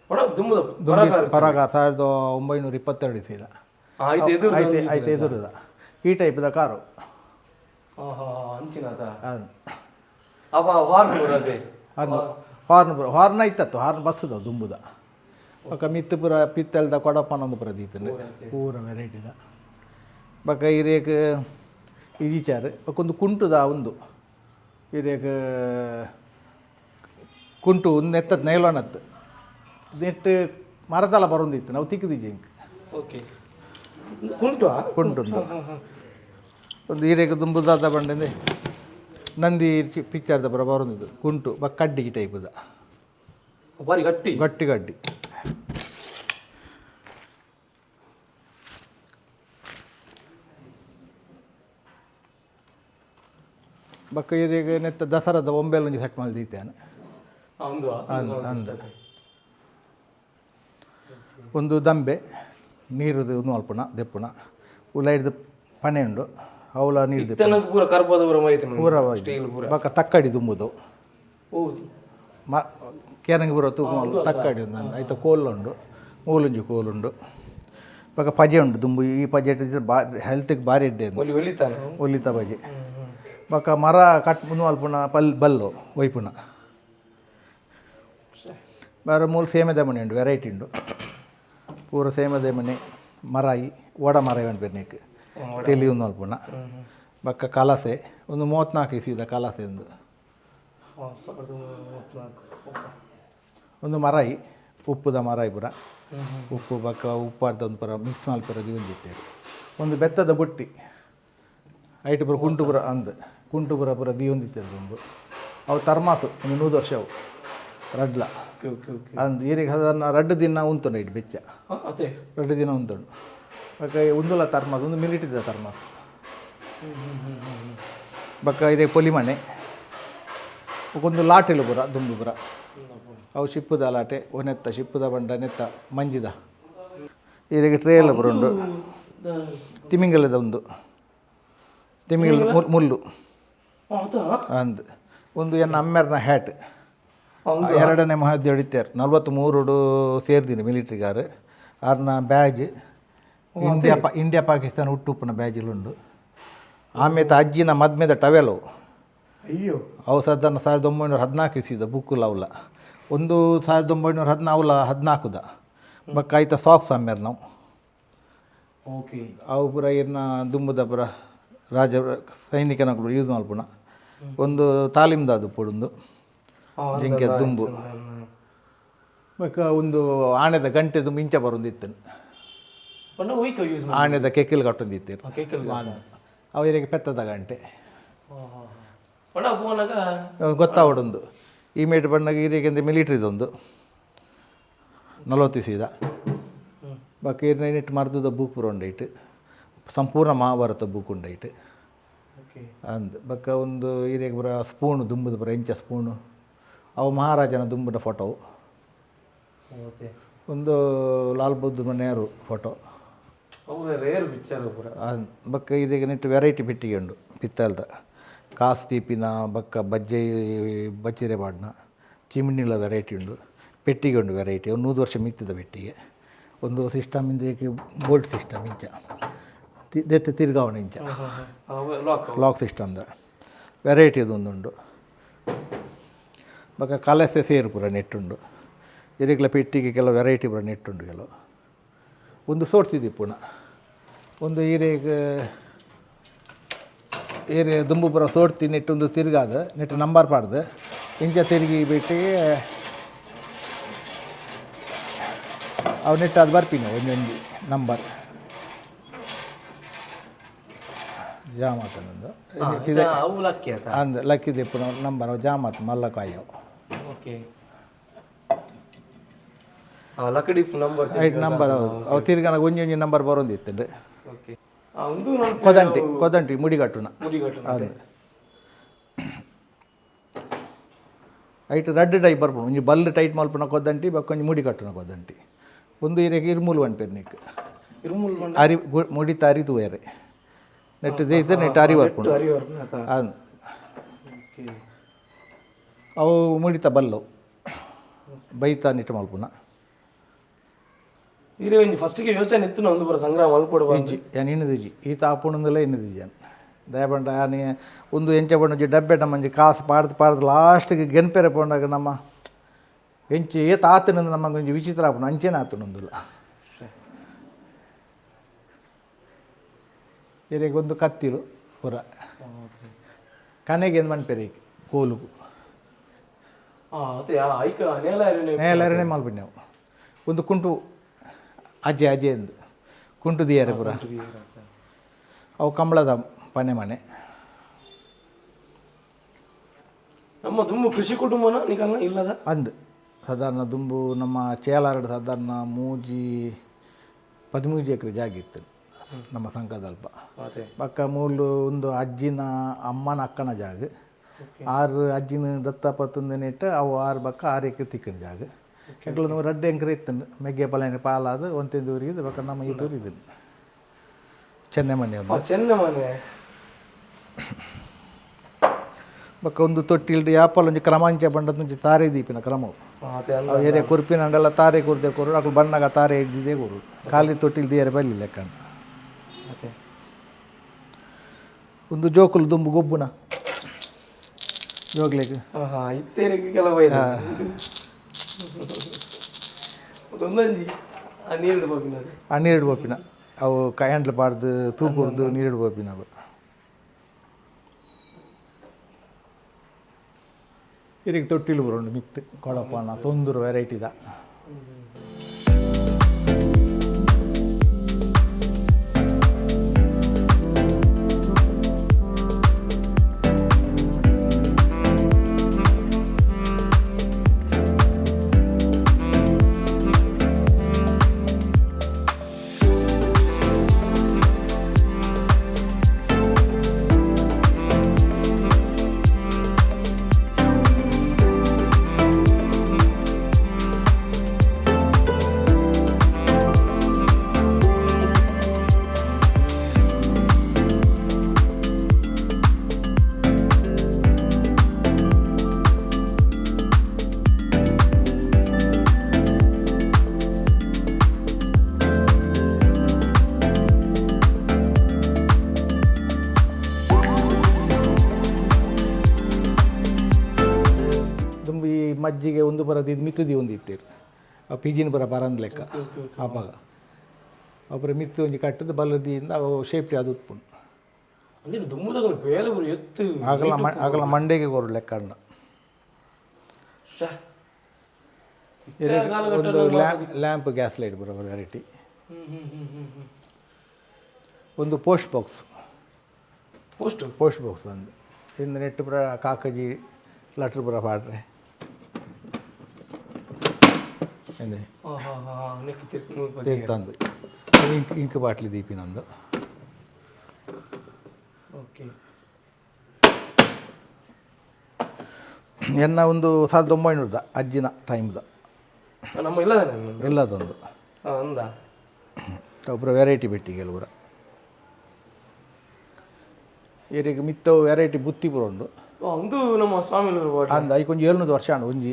ಪಣ ದುಮ್ಮದ ಪರಾಗ 1922 ಇಸ್ವಿದ. ಆಯ್ತು, ಎದುರು. ಐತೆ ಐತೆ, ಎದುರುದ ಈ ಟೈಪ್ದ ಕಾರು. ಅಂಚಿನಾತ. ಅದು. ಅವ ಹಾರ್ನ್ ಬರೋದೆ. ಅದು ಹಾರ್ನ್ ಪೂರ, ಹಾರ್ನ್ ಐತತ್ತು, ಹಾರ್ನ್ ಬಸ್ಸದ ದುಂಬುದ. ಬೊಕ ಮಿತ್ತು ಪೂರ ಪಿತ್ತಲ್ದ ಕೊಡಪ್ಪನೊಂದು ಪೂರ ದೀತಂಡು, ಪೂರ ವೆರೈಟಿದ. ಬೊಕ ಇರೇಕ್ ಇಜಿಚಾರ್ ಬೊಕ ಒಂದು ಕುಂಟುದ ಒಂದು ಇರೇಕ್ ಕುಂಟು ಒಂದು ನೆತ್ತದ ನೈಲಾನ್ ಅತ್ತು ನೆಟ್ ಮರತಲ ಬರೊಂದಿತ್ತು, ನಾವು ತಿಕ್ಕದಿಜ್ಜಿ ಇಂಕ್. ಓಕೆ, ಕುಂಟು. ಕುಂಟುಂದು ಒಂದು ಈರೇಕ್ ದುಂಬುದಾದ ಬಂಡೆಂದೆ ನಂದಿ ಪಿಕ್ಚರ್ದ ಪೂರ ಬರೊಂದಿದ್ದು ಕುಂಟು, ಬೊಕ ಕಡ್ಡಿಗೆ ಟೈಪುದ. ಬಾರಿ ಗಟ್ಟಿ. ಗಟ್ಟಿ ಗಟ್ಟಿ. ಬೊಕ್ಕ ಈರೆಗ್ ನೆತ್ತ ದಸರಾದ ಒಂಬೆಲ್ ಒಂಜಿ ಸೆಟ್ ಮಲ್ದಿತ್ತೇನೆ. ಒಂದು. ಅಂದ ಒಂದು ದಂಬೆ ನೀರುದು ಮಲ್ಪುನ ದೆಪ್ಪುನ, ಉಲೈಡ್ದು ಪಣೆ ಉಂಡು, ಅವಲ ನೀರು ದೆಪ್ಪು. ಇತ್ತನಗ ಪೂರ ಕರ್ಬದ ಪೂರ ಮೈತು. ಪೂರ. ಸ್ಟೀಲ್ ಪೂರ. ಬೊಕ್ಕ ತಕ್ಕಡಿ ದುಂಬುದು. ಮ ಕೇರಂಗಿ ಪೂರ ತೂಕು ತಕ್ಕಡಿ ಒಂದು ಐತ ಕೋಲುಂಡು, ಮೂಲುಂಜಿ ಕೋಲುಂಡು. ಬೊಕ್ಕ ಪಜೆ ಉಂಡು ದುಂಬು. ಈ ಪಜೆ ಬಾರಿ ಹೆಲ್ತಿಗೆ ಬಾರಿ ಎಡ್ಡೆ ಅಂದು. ಒಲಿ ಒಲಿತಾನ. ಒಲಿತ ಬಜೆ. ಬೊಕ್ಕ ಮರ ಕಟ್ ಮುಂದು ಮಲ್ಪುನ ಪಲ್ ಬಲ್ಲು ಒಯ್ಪುನ. ಬೇರೆ ಮೂಲು ಸೇಮೆದ ಮನೆ ಉಂಡು, ವೆರೈಟಿ ಉಂಡು ಪೂರ. ಸೇಮೆದ ಮನೆ ಮರಾಯಿ, ವಡ ಮರಾಯಿ ಪನ್ಪೆರ್ ತೆಲಿ ಒಂದು ಮಲ್ಪುನ. ಬೊಕ್ಕ ಕಲಸೆ ಒಂದು 34 ಇಸ್ವಿದ ಕಲಸೆ ಒಂದು. 1034. ಒಂದು ಮರಾಯಿ, ಉಪ್ಪುದ ಮರಾಯಿ ಪೂರ. ಉಪ್ಪು ಬೊಕ್ಕ ಉಪ್ಪಾರ್ದ ಒಂದು ಪೂರ ಮಿಕ್ಸ್ ಮಲ್ಪೆರ ದೀವೊಂದಿತ್ತೆರ್. ಒಂದು ಬೆತ್ತದ ಬುಟ್ಟಿ, ಐಟ್ ಪೂರ ಕುಂಟು ಪೂರ ಅಂದ್ ಕುಂಟು ಪೂರ ಪೂರ ದೀವೊಂದಿತ್ತೆರ್ ದುಂಬು. ಅವು ತರ್ಮಾಸು ಒಂದು 100 ವರ್ಷ ಅವು ರಡ್ಲ. Okay okay okay ಅಂದ್ ಈರೆಗ್ ಸಾಧಾರಣ ರಡ್ಡು ದಿನ ಉಂತುಂಡು ಇಟ್ಟು ಬೆಚ್ಚ. ಅದೇ. ರಡ್ಡು ದಿನ ಉಂತುಂಡು. ಬೊಕ್ಕ ಉಂದುಲ ತರ್ಮಾಸ್, ಒಂದು ಮಿಲಿಟಿದ ತರ್ಮಾಸ್. ಬೊಕ್ಕ ಇರೆ ಪೊಲಿಮಣೆ, ಬೊಕ ಒಂದು ಲಾಟೆಲು ಪೂರ ದುಂಬು ಪೂರ. ಅವು ಶಿಪ್ಪುದ ಲಾಟೆ, ಒನೆತ್ತ ಶಿಪ್ಪುದ ಬಂಡ ನೆತ್ತ ಮಂಜಿದ. ಈರೆಗೆ ಟ್ರೇ ಎಲ್ಲ ಪೂರ ಉಂಡು. ತಿಮಿಂಗಲದ ಒಂದು, ತಿಮಿಂಗಲ ಮುಳ್ಳು. ಹೌದಾ? ಅಂದ್ ಒಂದು ಎನ್ನ ಅಮ್ಮೆರ್ನ ಹ್ಯಾಟ್. ಎರಡನೇ ಮಹಾಯುದ್ಧ ಹೊಡಿತಾರೆ, 43ಡು ಸೇರ್ದಿನಿ ಮಿಲಿಟ್ರಿಗಾರ್. ಆರ್ನ ಬ್ಯಾಜ್, ಇಂಡಿಯಾ ಇಂಡಿಯಾ ಪಾಕಿಸ್ತಾನ ಹುಟ್ಟುಪ್ಪನ ಬ್ಯಾಜಿಲುಂಡು. ಆಮೇಲೆ ಅಜ್ಜಿನ ಮದ್ಮೆದ ಟವೆಲ್ ಅವು. ಅಯ್ಯೋ! ಅವು ಸಾಧಾರಣ 1914 ಇಸ್ವಿದ ಬುಕ್ಕುಲ ಅವಲ. ಒಂದು 1914 ಅವಲ 14ದ. ಬೊಕ್ಕ ಐತ ಸಾಕ್ಸ್ ಅಮ್ಮೆರ್ ನಾವು. ಅವು ಪೂರ ಇರ್ನ ದುಂಬುದ ಪೂರ ರಾಜ ಸೈನಿಕನಕುಲು ಯೂಸ್ ಮಲ್ಪುನ. ಒಂದು ತಾಲೀಮ್ದ ಅದು ಪುಡುಂದು ಜಿಂಕೆ ದುಂಬು. ಬೊಕ್ಕ ಒಂದು ಆಣೆದ ಗಂಟೆ ದುಂಬು ಇಂಚ ಬರೊಂದಿತ್ತು. ಪಂಡ ಒಯ್ಕ ಯೂಸ್. ಆಣೆದ ಕೆಕ್ಕಿಲ್ ಕಟ್ಟೊಂದಿತ್ತೆರ್. ಕೇಕಲ್. ಅವು ಇರೆಗ್ ಪೆತ್ತದ ಗಂಟೆ. ಪಂಡ ಪೋನಾಗ. ಗೊತ್ತಾವಡೊಂದು ಈ ಮೇಟ್ ಬಣ್ಣಗ ಇರೆಗೆ ಮಿಲಿಟ್ರಿದೊಂದು 40 ಸೀದ. ಬೊಕ್ಕ ಇರ್ನ ನೆಟ್ ಮರ್ದದ ಬೂಕ್ ಪೂರ ಉಂಡೈಟ್, ಸಂಪೂರ್ಣ ಮಹಾಭಾರತ ಬೂಕ್ ಉಂಡೈಟ್. ಅಂದ್ ಬೊಕ್ಕ ಒಂದು ಇರೆಗ್ ಪೂರ ಸ್ಪೂನು ದುಂಬುದ ಪೂರ ಇಂಚ ಸ್ಪೂನು, ಅವು ಮಹಾರಾಜನ ದುಂಬುನ ಫೋಟೋ. ಒಂದು ಲಾಲ್ ಬಹದ್ದೂರ್ ನೆಹರು ಫೋಟೋ. ಅವು ರೇರ್ ಪಿಕ್ಚರ್ ಪೂರ. ಬೊಕ್ಕ ಇದೀಗ ನೆಟ್ ವೆರೈಟಿ ಪೆಟ್ಟಿಗೆ ಉಂಡು ಪಿತ್ತಲ್ದ, ಕಾಸ್ ದೀಪಿನ, ಬೊಕ್ಕ ಬಜ್ಜೈ ಬಚ್ಚಿರೆ ಪಾಡ್ನ ಚಿಮಿಣಿಲ ವೆರೈಟಿ ಉಂಡು. ಪೆಟ್ಟಿಗೆ ಉಂಡು ವೆರೈಟಿ, ಒಂದು 100 ವರ್ಷ ಮಿತ್ತಿದ ಪೆಟ್ಟಿಗೆ. ಒಂದು ಸಿಸ್ಟಮ್ ಇಂದ ಬೋಲ್ಟ್ ಸಿಸ್ಟಮ್ ಇಂಚ ದೆತ್ತ್ ತಿರ್ಗಾವಣ ಇಂಚ. ಲಾಕ್. ಲಾಕ್ ಸಿಸ್ಟಮ್ದ ವೆರೈಟಿ ಅದೊಂದುಂಡು. ಬೊಕ್ಕ ಕಲಸೆ ಸೇರು ಪೂರ ನೆಟ್ಟುಂಡು. ಇರೆಗ್ಲ ಪೆಟ್ಟಿಗೆ ಕೆಲವು ವೆರೈಟಿ ಪೂರ ನೆಟ್ಟುಂಡು ಕೆಲವು. ಒಂದು ಸೋರ್ತಿದಿ ಪುನಃ ಒಂದು ಈರೆಗ್ ಏರೆ ದುಂಬು ಪೂರ ಸೋಡ್ತಿ ನೆಟ್ಟೊಂದು ತಿರ್ಗಾದ ನೆಟ್ಟು ನಂಬರ್ ಪಾಡ್ದು ಇಂಚ ತಿರುಗಿ ಬಿಟ್ಟಿಗೆ ಅವು ನೆಟ್ಟು ಅದು ಬರ್ಪಿನ ಒಂಜೊಂಜಿ ನಂಬರ್ ಜಾಮ್ ಆತನೊಂದು. ಅವು ಲಕ್ಕಿ ಆತ. ಅಂದ್ ಲಕ್ಕಿ ದೆಪ್ಪುನ ನಂಬರ್ ಅವು ಜಾಮ್ ಆತು ಮಲ್ಲ ಕಾಯಿ ಅವು. ಓಕೆ, ಲಕ್ಕಡಿ ನಂಬರ್. ಐಟ್ ನಂಬರ್ ಹೌದು, ಅವು ತಿರ್ಗನ ಒಂಜೊಂಜಿ ನಂಬರ್ ಬರೋಂದಿತ್ತಂಡು. ಓಕೆ, ಒಂದು ನಮ್ಗೆ ಕೊದಂಟಿ, ಕೊದಂಟಿ ಮುಡಿಗಟ್ಟುನ. ಮುಡಿಗಟ್ಟು. ಅದು ಐಟ್ ರಡ್ಡ್ ಟೈಪ್ ಬರ್ಪುಂಡು. ಒಂಜಿ ಬಲ್ಲ್ ಟೈಟ್ ಮಲ್ಪುನ ಕೊದಂಟಿ, ಬೊಕ್ಕ ಒಂಜಿ ಮುಡಿ ಕಟ್ಟುನ ಕೊದಂಟಿ. ಒಂದು ಇರೆಗ್ ಇರ್ಮೂಲು ಪನ್ಪೆರ್ ನಿಕ್. ಇರುಮುಲ್. ಅರಿ ಮುಡಿತ ಅರಿ ತೂಯರೆ ನೆಟ್ ದೇಯ್ತು ನೆಟ್ ಅರಿ ಬರ್ಪುಂಡು. ಅರಿ ಬರ್ಪುನ ಆತ. ಅಂದ್. ಓಕೆ. ಅವು ಮುಡಿತ ಬಲ್ಲು ಬೈತ ನಿಟ್ಟು ಮಲ್ಪುನ. ಇರೆ ಒಂಜಿ ಫಸ್ಟ್ಗೆ ಯೋಚನೆ ಇತ್ತು ಒಂದು ಪೂರ ಸಂಗ್ರಹ ಮಲ್ಪೊಡು. ಇಜ್ಜಿ, ಯಾನ್ ಇನ್ನದಿಜ್ಜಿ. ಈ ತಾಪುಣಂದಲೇ ಇನ್ನದಿಜ್ಜಿ ಯಾನ್. ದಯಪಂಡ ಯಾನ್ ಒಂದು ಎಂಚ ಪಂಡ ಡಬ್ಬೆ ನಮ್ಮಂಜಿ ಕಾಸು ಪಾಡ್ದು ಪಾಡ್ದು ಲಾಸ್ಟ್ಗೆ ಗೆನ್ಪೆರೆ ಪೋಂಡಾಗ ನಮ್ಮ ಎಂಚಿ ಏತ್ ಆತನಂದು ನಮಗೆ ಒಂಜಿ ವಿಚಿತ್ರ ಆಪುಂಡು, ಅಂಚೆನೆ ಆತುಂಡುಂದುಲ್ಲ. ಇರೆಗ್ ಒಂದು ಕತ್ತಿಲು ಪೂರ ಕನೆಗೆ ಮನ್ಪೆರೆ ಕೋಲುಗು. ಅದೇ ಐಕ ನೇಲ. ನೇಲರನೆ ಮಲ್ಪಿನ ಒಂದು ಕುಂಟು ಅಜ್ಜೆ ಅಜ್ಜೆ ಎಂದು ಕುಂಟು ದಿಯಾರೆ ಪೂರ. ಅವು ಕಂಬಳದ ಪನೆ ಮನೆ. ನಮ್ಮ ದುಂಬು ಕೃಷಿ ಕುಟುಂಬನ ನಿಕಲ್ನ ಇಲ್ಲದ? ಅಂದು ಸಾಧಾರಣ ದುಂಬು ನಮ್ಮ ಚೇಲಾರಡು ಸಾಧಾರಣ 3 13 ಎಕರೆ ಜಾಗ ಇತ್ತು ನಮ್ಮ ಸಂಘದಲ್ಪ. ಅದೇ. ಬಕ್ಕ ಮೂಲು ಒಂದು ಅಜ್ಜಿನ ಅಮ್ಮನ ಅಕ್ಕನ ಜಾಗ, ಆರು ಅಜ್ಜಿನ ದತ್ತಪತ್ತಂದನಿಟ್ಟು ಅವು ಆರು ಬಕ್ಕ 6 ಎಕರೆ ತಿಕ್ಕಿನ ಜಾಗ. ಎಂಕ್ಲ 2 ಎಕರೆ ಇತ್ತು ಮೆಗ್ಗೆ ಪಲನೆ ಪಾಲಾದ ಒಂತೆಂದು ಊರಿಗೆ. ಬಕ್ಕ ನಮ್ಮ ಈ ಊರು ಇದು ಚೆನ್ನೆ ಮನೆ ಒಂದು. ಚೆನ್ನೆ ಮನೆ. ಬಕ್ಕ ಒಂದು ತೊಟ್ಟಿಲ್ಡು ಯಾಪಲ್ ಒಂಜಿ ಕ್ರಮಾಂಚ ಬಂಡದ ಒಂಜಿ ತಾರೆ ದೀಪಿನ ಕ್ರಮವು. ಅದೇ. ಅವು ಏರಿಯಾ ಕುರ್ಪಿನ ಅಂಡಲ ತಾರೆ ಕುರ್ದೆ ಕೊರು, ಅಕ್ಲು ಬಣ್ಣಗ ತಾರೆ ಹಿಡ್ದಿದ್ದೇ ಕೊರು, ಖಾಲಿ ತೊಟ್ಟಿಲ್ ದಿಯರೆ ಬರಲಿಲ್ಲ ಲೆಕ್ಕಂಡು. ಅದೇ. ಒಂದು ಜೋಕುಲು ದುಂಬು ಗೊಬ್ಬುನ ಜೋಗ್ಲಿಕ್ಕೆ. ಹಾ ಹಾ, ಇತ್ತೇರಿಗೆ ಕೆಲವು ಒಂದೊಂಜಿ ಆ ನೀರು ಬೋಪಿನದು. ಆ ನೀರು ಬೋಪಿನ ಅವು ಕೈಂಡ್ಲು ಪಾಡ್ದು ತೂಕುರ್ದು ನೀರು ಬೋಪಿನ ಅವು. ಇರಿಗೆ ತೊಟ್ಟಿಲು ಬರೋಂಡು ಮಿತ್ತು ಕೊಡಪಾನ ತೊಂದರು ವೆರೈಟಿದ. ದುಂಬು ಈ ಮಜ್ಜಿಗೆ ಒಂದು ಬರದು ಇದು ಮಿತ್ತುದಿ ಒಂದು ಇತ್ತೀರು, ಆ ಪಿಜಿನ ಬರ ಬರಂದ್ ಲೆಕ್ಕ ಆಪಾಗ ಅಪರ ಮಿತ್ತು ಒಂಜಿ ಕಟ್ಟದ ಬಲದಿಯಿಂದ ಅವು ಶೇಪ್ಟಿ ಅದು ಉತ್ಪನ್ನ. ಅಂದ್ರೆ ದುಂಬುದಾಗ ಬೇಲೆ ಬರು ಎತ್ತು. ಆಗಲ ಆಗಲ ಮಂಡೆಗೆ ಕೊರು ಲೆಕ್ಕ ಅಣ್ಣ. ಶ್ಯಾ. ಒಂದು ಲ್ಯಾಂಪ್ ಗ್ಯಾಸ್ ಲೈಟ್ ಬರೋ ವೆರೈಟಿ. ಹ್ಮ್ ಹ್ಮ್ ಹ್ಮ್ ಹ್ಮ್ ಹ್ಮ್. ಒಂದು post box. Post. Post box ಅಂದು ಇಂದು ನೆಟ್ಟು ಪುರ ಕಾಕಜಿ ಲೆಟ್ರ್ ಪುರ ಪಾಡ್ರೆ ಎಂದೆ. ಹಾ ಹಾ ಹಾ, ನೆಕ್ ತಿರ್ಕು ನೂಲು. ತೀರ್ಥಂದು ಇಂಕ್ ಇಂಕ್ ಬಾಟ್ಲಿ ದೀಪಿನಂದು. ಓಕೆ. ಎನ್ನ ಒಂದು 1900ದ ಅಜ್ಜಿನ ಟೈಮ್ದ. ನಮ್ಮ ಇಲ್ಲದ. ಎಲ್ಲದೊಂದು. ಅಂದ. ಒಬ್ಬರ ವೆರೈಟಿ ಬೆಟ್ಟಿಗೆ ಪೂರ ಏರಿಗೆ ಮಿತ್ತವು ವೆರೈಟಿ ಬುತ್ತಿ ಪೂರ ಉಂಡು. ಒಂದು ನಮ್ಮ ಸ್ವಾಮಿ. ಅಂದ ಐಕೊಂಜಿ 700 ವರ್ಷ ಆಂಡ್ ಒಂಜಿ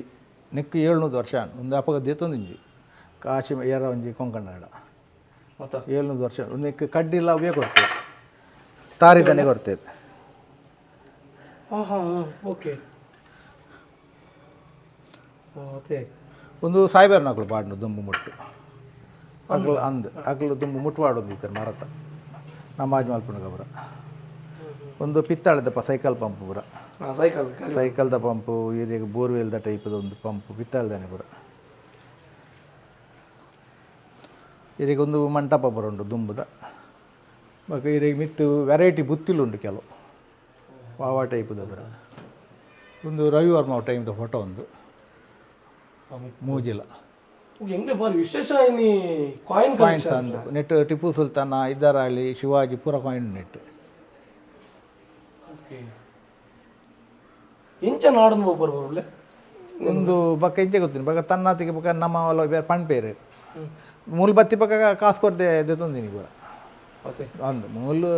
ನೆಕ್ಕ್ 700 ವರ್ಷ ಆಂಡ್ ಒಂದು ಅಪಗ ದೇತೊಂದು ಒಂಜಿ ಕಾಶಿ ಏರ ಒಂಜಿ ಕೊಂಕಣ ಮತ್ತ. 700 ವರ್ಷ ಒಂದು ನೆಕ್ ಕಡ್ಡಿಲ್ಲ ಅವೇ ಕೊಡ್ತೇವೆ, ತಾರಿದನೆ ಕೊಡ್ತೇವೆ. ಹಾ ಹಾ, ಓಕೆ, ಅದೇ. ಒಂದು ಸಾಯ್ಬಾರ್ ನಕಲು ಪಾಡ್ನು ದುಂಬು ಮುಟ್ಟು ಅಗ್ಲು ಅಂದ್ ಅಗ್ಲು ದುಂಬು ಮುಟ್ಟು ಪಾಡೊಂದಿತ್ತಾರೆ ಮರತ ನಮಾಜ್ ಮಲ್ಪುನ ಪೂರ. ಒಂದು ಪಿತ್ತಾಳೆದಪ್ಪ ಸೈಕಲ್ ಪಂಪ್ ಪೂರ. ಸೈಕಲ್. ಸೈಕಲ್ದ ಪಂಪು, ಏರಿಯಾಗ ಬೋರ್ವೆಲ್ದ ಟೈಪದ ಒಂದು ಪಂಪು ಪಿತ್ತಾಳ್ದಾನೆ ಪೂರ. ಇರಿಗೆ ಒಂದು ಮಂಟಪ ಪೂರ ಉಂಟು ದುಂಬುದ. ಬೊಕ ಇರೆಗ್ ಮಿತ್ತು ವೆರೈಟಿ ಬುತ್ತಿಲು ಉಂಟು ಕೆಲವು ವಾವಾ ಟೈಪುದ ಪೂರ. ಒಂದು ರವಿವರ್ಮ ಟೈಮ್ದ ಫೋಟೋ ಒಂದು ಮೂಜಿಲ. ಎಂಗ್ಲೆ ಬಾರಿ ವಿಶೇಷ ಇನಿ ಕಾಯಿನ್. ಕಾಯಿನ್ಸ್ ಅಂದು ನೆಟ್ ಟಿಪ್ಪು ಸುಲ್ತಾನ, ಹೈದರಾಲಿ, ಶಿವಾಜಿ ಪೂರ ಕಾಯಿನ್ ನೆಟ್. ಓಕೆ, ಎಂಚ ನಾಡೊಂದು ಬೋಪರ್ ಬರುಲೆ. ಒಂದು ಬಕ್ಕ ಇಂಚೆ ಗೊತ್ತಿನಿ ಬಕ್ಕ ತನ್ನಾತಿಗೆ ಬಕ್ಕ ನಮ್ಮ ಅವಲ ಬೇರೆ ಪಣ್ಪೇರು ಮೂಲು ಬತ್ತಿ ಪಕ್ಕ ಕಾಸು ಕೊರ್ದೆ ದೆತ್ತೊಂದಿನಿ ಪೂರ. ಅದೇ. ಅಂದು ಮೂಲು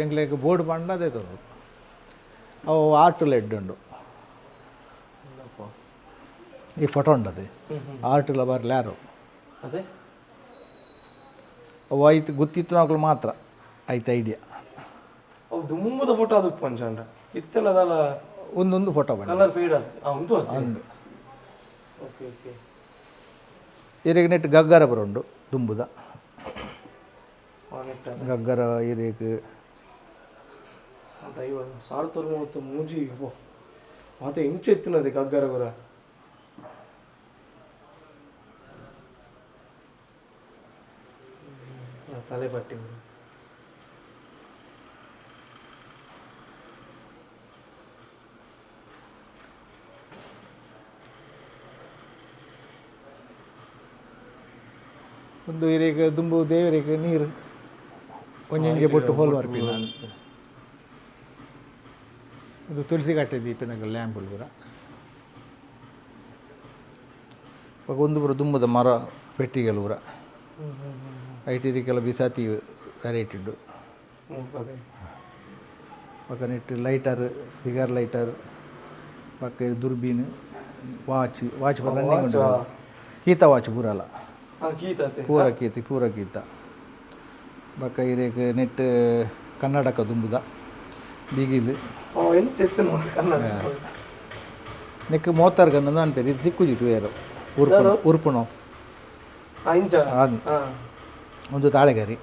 ಎಂಕ್ಲೆಗ್ ಬೋರ್ಡ್ ಪಂಡ ದೆತ್ತೊಂದು. ಅವು ಆರ್ಟ್ ಲೆಡ್ ಉಂಡು. ಈ ಫೋಟೋ ಉಂಡದು ಆರ್ಟ್ ಬಾರಿ ಲ್ಯಾರು. ಅದೇ. ಅವು ಆಯ್ತು ಗೊತ್ತಿತ್ತು ನಾಕ್ಲು ಮಾತ್ರ ಆಯ್ತು ಐಡಿಯಾ. ಅವು ದುಂಬುದ ಫೋಟೋ ಅದು ಪಂಚಾಂಡ ಇತ್ತೆಲ್ಲದಲ್ಲ. ಒಂದೊಂದು ಫೋಟೋ ಬಂದು ಕಲರ್ ಫೇಡ್ ಆತು ಉಂಟು. ಅಂದು. Okay okay. ಇರೆಗ್ ನೆಟ್ ಗಗ್ಗರ ಬರುಂಡು ದುಂಬುದ. ನೆಟ್ಟ. ಗಗ್ಗರ ಇರೇಗ್. ದೈವ 1993 ಅಬ್ಬೋ ಮಾತೆ ಇಂಚ ಎತ್ತಿನದೆ ಗಗ್ಗರ ಬರ. ತಲೆ ಪಟ್ಟಿ ಬರ. ಒಂದು ಇರೆಗ್ ದುಂಬು ದೇವರಿಗೆ ನೀರು ಒಂಜೊಂಜೆ ಬೊಟ್ಟು ಹೋಲ್ ಬರ್ಪಿನ. ಒಂದು ತುಳಸಿ ಕಟ್ಟೆ ದೀಪಿನಾಗ ಲ್ಯಾಂಪ್ ಪೂರ. ಬೊಕ ಒಂದು ಪೂರ ದುಂಬುದ ಮರ ಪೆಟ್ಟಿಗೆಲು ಪೂರ ಐಟ್ ಇರಿಕೆಲ್ಲ ಬಿಸಾತಿ ವೆರೈಟಿ ಉಂಡು. ಅದೇ. ಬೊಕ ನೆಟ್ lighter, cigar lighter, ಬೊಕ ದುರ್ಬೀನ್, ವಾಚ್ ವಾಚ್ ಪೂರ ರನ್ನಿಂಗ್ ಉಂಡು. ಕೀತ ವಾಚ್ ಪೂರಲ. ಗೀತತೆ. ಪೂರ ಕೀತಿ, ಪೂರ ಕೀತ. ಬೊಕ ಇರೆಗ್ ನೆಟ್ ಕನ್ನಡಕ ದುಂಬುದ ಬಿಗಿಲ್. ಎಂಚ ಎತ್ತಿನ ಕನ್ನಡ. ನೆಕ್ ಮೋತಾರ್ ಗನ್ನದ ಅನ್ಪೇರು, ಇದು ತಿಕ್ಕುಜಿ ತೂಯರು ಉರ್ಪುಣ ಉರ್ಪುಣೋ. ಇಂಚ. ಆದ್. ಒಂದು ತಾಳೆಗರಿ.